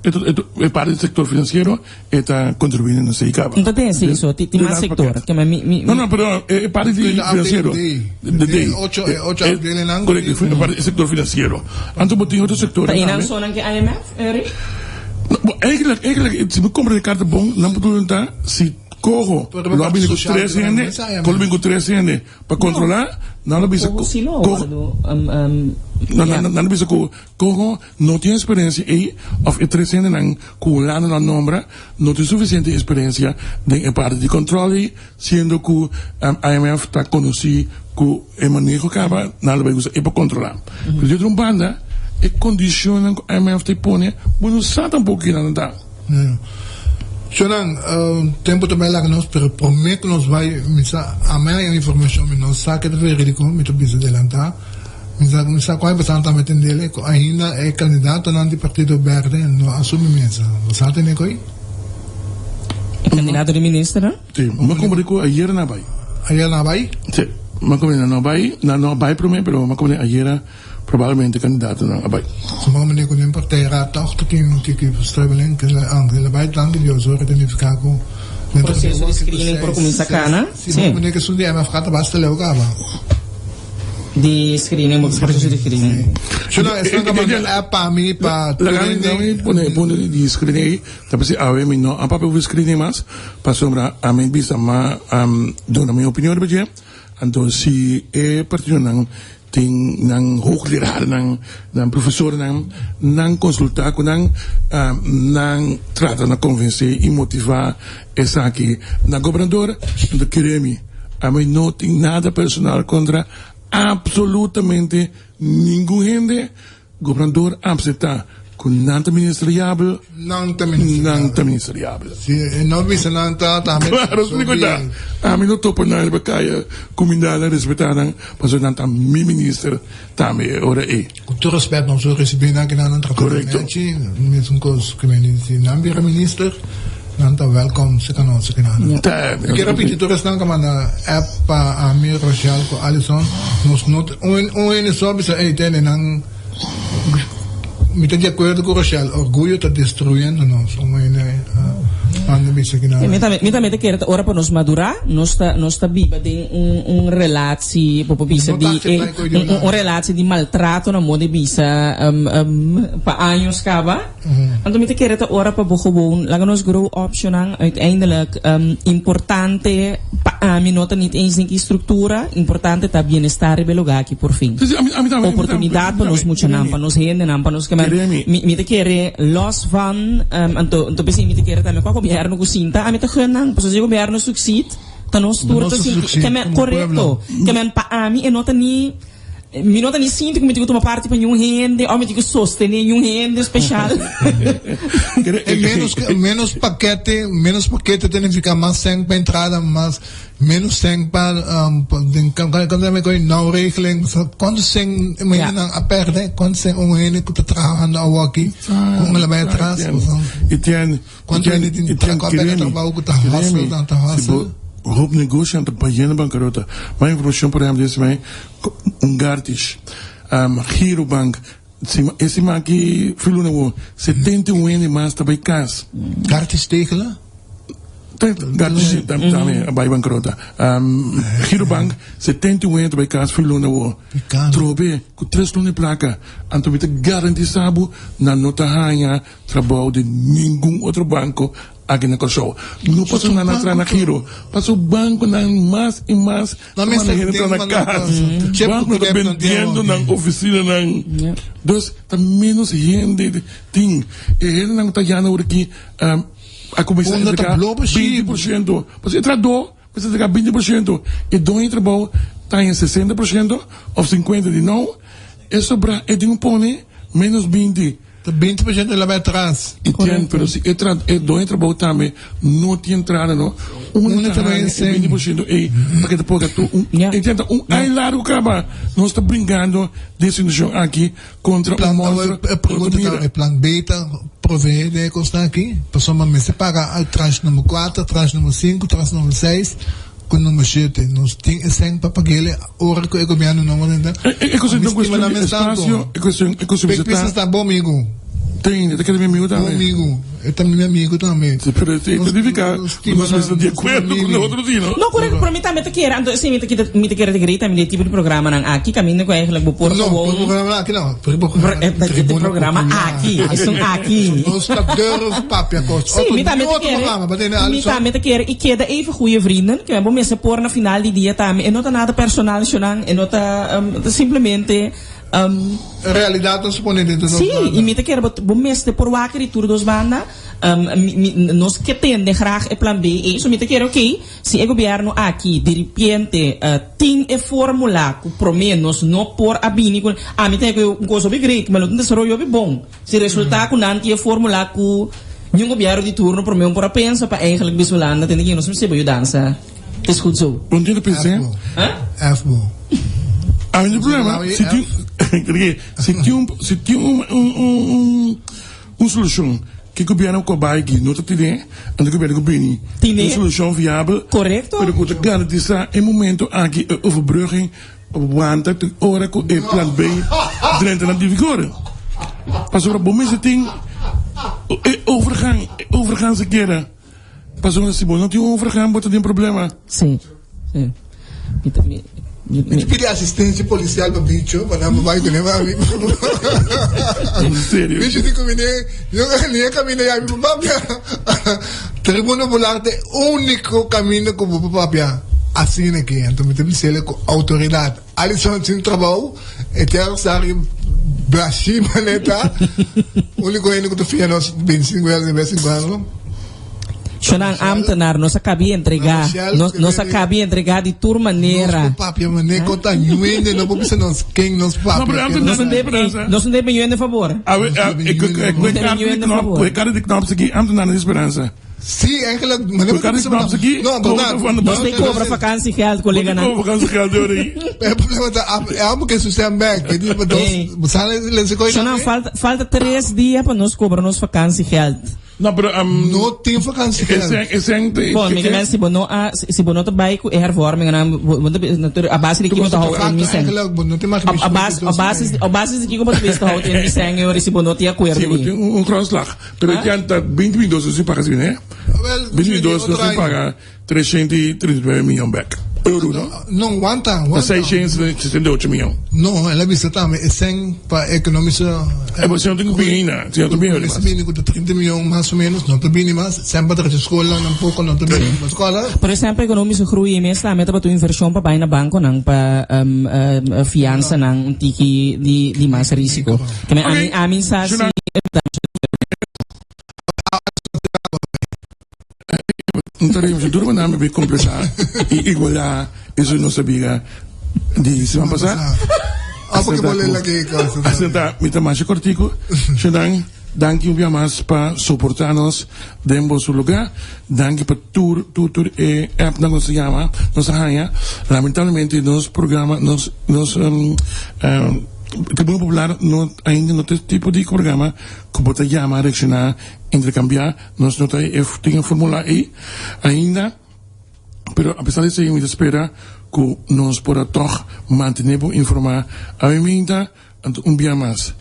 E parti di sector financiero e ta contribui na esey caba. No ta den esey so, tin mas sector. No, no, pero e parti di financiero. De ocho, e ocho afdelingnan. Correcto, e parti di sector financiero. Anto bo tin otro sector. Ta einan so nan ke IMF, Eric? Bo, eigenlijk, eigenlijk, si bo compra e carta bon, nan por pregunta si coho lo a bini cu tres hende, coho lo bini cu tres hende pa controla, nan lo bisa cu, coho, nan lo bisa cu coho No tin experiencia ey of e tres hendenan cu Hulanda lo a nombra no tin suficiente experiencia den e parti di control ey, siendo cu IMF ta conoci cu e maneho caba nan lo bay usa e pa controla. Pero di otro un banda e condicionnan cu IMF ta pone bo no sa tampoco kinan nan ta. Shonan, tempo ta bay laga nos pero prome cu nos bay mi sa ami a informacion mi no sa ke ta veridico mi ta bisa delanta. Mi sa mi sa cual persona ta metendele cu ainda e candidatonan di Partido Berde no a subi mesa. Bo sa tene coy? E candidato di ministernan? Si, mi a compra cu ayer nan a bay. Ayer nan a bay? Si, mi a compra nan no a bay, nan no a bay prome, pero mi a compra ayer probablemente candidatonan a bay. Mi a compra cu den partij toch ta tin un tiki strubbelin, aunke el a bay danki Dios hoor, ta nifica cu dentro di Proceso di screening por cuminsa cana? Si, mi a compra cu esun di MFK ta basta leu caba. Di screening, bo proceso di screening. Shona, esnan ta manda app pa mi pa Laga mi training. mi pone punto di screening ei, ta p'esei awe mi no a papia over screening mas, pasobra ami bisa ma duna mi opinion riba dje, anto si e partidonan tin nan hooglerarnan, nan profesornan, nan konsulta ku nan, nan trata na konvensé i motivá esaki na gobernador, anto kere mi. Ami no tin nada personal contra absolutamente ningun hende. Gobernador acepta cu nan ta ministeriabel, Nan ta ministeriabel. nan ta ministeriabel. Si e no bisa nan ta tambe. Claro, si cu ta. Ami no topa nan riba caya, cuminda nan, respeta nan, pasobra nan ta mi minister tambe e ora ey. Cu tur respet nos lo ricibi nan kinan nan trata Correcto. nechi, mesun cos cu mi di si nan bira minister nan ta welcome cerca nos kinan. Ja. Ta, Mi kier repiti tur esnan cu a manda app pa ami, Rochelle cu Alison, nos no ta un un hende so a bisa ey tende nan mi ta di acuerdo cu Rochelle, orguyo ta destruyendo nos, un hende a manda bisa kinan. Mi tambe mi tambe ta kere ta ora pa nos madura, nos ta nos ta biba den un un relatie, bo por bisa No ta di acepta e e koe di un un Hulanda. relatie di maltrato na modo di bisa pa años kaba. Anto mi ta kere ta ora pa bo gewoon laga nos grow optionan uiteindelijk importante pa ami no ta niet eens den ki structura, importante ta bienestar riba e lugar aki por fin. Sí, sí, ami, ami tambe, ami Oportunidad tambe, pa nos muchanan, pa nos hendenan, pa nos ke men Kere mi. mi mi ta kere los van anto anto p'esei mi ta kere tambe kua gobierno ku sinta ami ta gun nan pasobra si e gobierno succeed ta nos tur Nos ta ta sinti succeed ke men como korekto pueblo. ke men pa ami e no ta ni Mi no ta ni sinti ku mi tin ku tuma parti pa niun hende òf mi tin ku sostené niun hende speshal. E menos menos pakete menos pakete ta nifiká mas sèn pa entrada mas menos sèn pa den nou regeling kuantu sèn hendenan a pèrdè kuantu sèn un hende ku ta trahando awoki ku un la bai atras Etienne kuantu hende tin ku a pèrdè trabou ku ta hustle ta hustle. Hoop negoshinan ta bayendo bankarota. Mas informashon por ehèmpel den siman un gartish, Girobank, e siman aki fin luna awor 71 hende mas ta bay kas. Gartish Tegelen? Gartish tambe a bay bankarota. Girobank 71 hende ta bay kas fin luna awor. Trobe ku tres luna di plaka. Anto mi ta garantisa bo nan no ta haña trabou den ningun otro banko Aki na Kòrsou. No paso nan a traha na giro. Paso bankonan mas i mas ta manda hende traha na kas. Bankonan ta bendiendo nan ofisinanan. Dus ta ménos hende tin. E hendenan ku ta yana awor aki a kuminsá entrega 20%. Pasobra e trahadó mester entrega 20%. E doño di trabou ta haña 60% òf 50 di nou. E sobrá e tin ku pone ménos 20. Ta 20% la bai atras. I tien, pero si e tra e doño trabou tambe no tin entrada no, unda ta haña e 20% ei pa ke ta por tu un e tien ta un aña largu kaba nos ta bringando den situacion aki kontra un monstruo E pregunta ta e plan B ta provee den e kosnan aki? Pasobra mester paga tranche number kuater, tranche number sinku, tranche number seis ku number shete. Nos tin e sèn pa pag'el ora ku e gobièrnu nobo drenta. E cuestion ta cuestion di espacio, e cuestion e cuestion bisa ta. ta bo amigo. Tin, e ta keda mi amigo tambe. Bo amigo, e ta mi amigo tambe. Si, pero e ta significa ku nos mester di acuerdo ku otro si, no? No, correcto, pero mi tambe ta kere, anto esei mi ta kita, mi ta kere ta grei tambe di e tipo di programanan aki, caminda ku eigenlijk bo por No, gewoon. No, programa aki no. E programa aki, esun aki. Nos ta durf papia kos. Sí, mi tambe ta kere, mi tambe ta kere i keda even goeie vrienden, ke bo mester por na final di dia tambe, e no ta nada personal shonan, e no ta, ta simplemente, Realidad nos pone dentro nos banda. Sí, i mi ta kere bo, bo mester por wak di tur dos banda, mi, mi, nos ke tende graag e plan B ei, so mi ta kere ok, si e gobierno aki diripiente tin e formula ku prome nos no por a bini ku, ami ta haya ku un kos hopi great, ma lo tin desaroyo hopi bon. Si resulta cu nan tin e formula cu niun gobierno di turno prome un por a pensa pa eigenlijk bis Hulanda tende ki nos mester bo yudansa. Het is goed zo. Bon tin ta pensa. F bo. A mi problema si tin si tin un si tin un un un solucion ki gobierno cu a bay aki no ta tine anto gobierno cu bini Tine un solucion viabel Correcto. pero cu ta garantisa e momento aki e overbrugging Wanta te ora ku e plan B drenta na di vigor. Pasobra bo mester tin e overgang, e overgang sikiera. Pasobra si bo no tin un overgang bo ta den problema. Sí, sí. Mi ta, mi, mi, Mi pidi asistencia policial pa bicho, pa nan bai kuné pa mi. En serio. Bicho di ku mi ne, yo ni e kaminda ya mi por papia. Tribuna Popular ta e úniko kaminda ku bo por papia. Asina ki anto mi ta bis'el ku outoridat. Alison sin trabou, e tera sa riba bashi maneta. Úniko hende ku ta fia nos 25 wèl de bes en kuando. Shonan ambtenaar, nos a kabi entregá. Nos, nos a kabi entregá di tur manera. Nos por papia mané kon ta ñuende, no por bisa nos ken nos papia. No, pero ambtenaar Nos no debe, nos no debe ñuende fabor. A we, a, e, e, e, e, e, e, e, di knop aki, ambtenaar di speransa. Sí, eigenlijk, maar Ku kan knop aki? No, maar Nos te cobra vakantiegeld, collega nan. Cobra vakantiegeld, hoor. E problema ta, amo ke su stem back. E di, dos, sale, le se koi. Shonan, falta, falta 3 dia pa nos cobra nos vakantiegeld. No, pero No tin vakantiegeld. Esen, esen, Bon, mi ke si bo no a, si bo no ta bai ku e hervorming nan, bo ta a base di kiko ta hou in mi sen. A base, a base, a base di kiko bo ta bisa ta hou in mi sen, e ora si bo no tin akuerdo Si, bo tin un grondslag. Pero e ta 2022 nos tin paga asina, eh? 2022 nos tin paga 339 miyon bek. Euro, no? No, wanta, wanta. 668 miyon. No, el a bisa tambe e sen pa economische... Eh, pero si no tin ku bini na, si no ta bini mas. Bini ku ta 30 miyon mas o menos, no ta bini mas. Sen pa drecha schoolnan tampoco no ta bini mas. Skola. Pero e sen pa economische groei mes tambe tabata un inversion pa bai na banconan pa fiansanan un tiki di mas risico. Ke men ami ami sa si N ta rei duro pa nan bebe kompletá i igualá esun nos a bira di siman pasá. Asina ta, mi ta masha kortiku. Shondan, danki un bia mas pa soportá nos den boso lugá. Danki pa tur, tur, tur e appnan ku nos a yama, nos a haña. Lamentablemente nos programa, nos, nos Tribuna Popular no ainda no ta e tipo di programa ku bo ta yama, reakshoná, interkambiá. Nos no ta e tin e formula ei ainda. Pero apesar di esei mi ta spera ku nos por a tòg mantené bo informá. Ami minta, anto un bia mas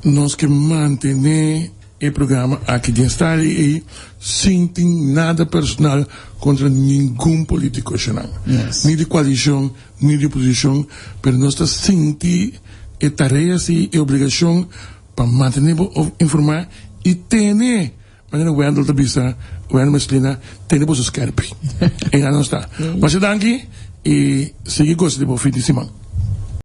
nos ke mantené e programa aki den style ei sin tin nada personal kontra ningun politiko eshanan, ni di koalishon ni di oposishon, pero nos ta sinti e tarea si, e obligashon pa mantené bo informá i tene. Manera Wendell ta bisa, Wendell Mercelina, tene boso skerpi. Einan nos ta. Masha danki i sigui gosa di bo fin di siman.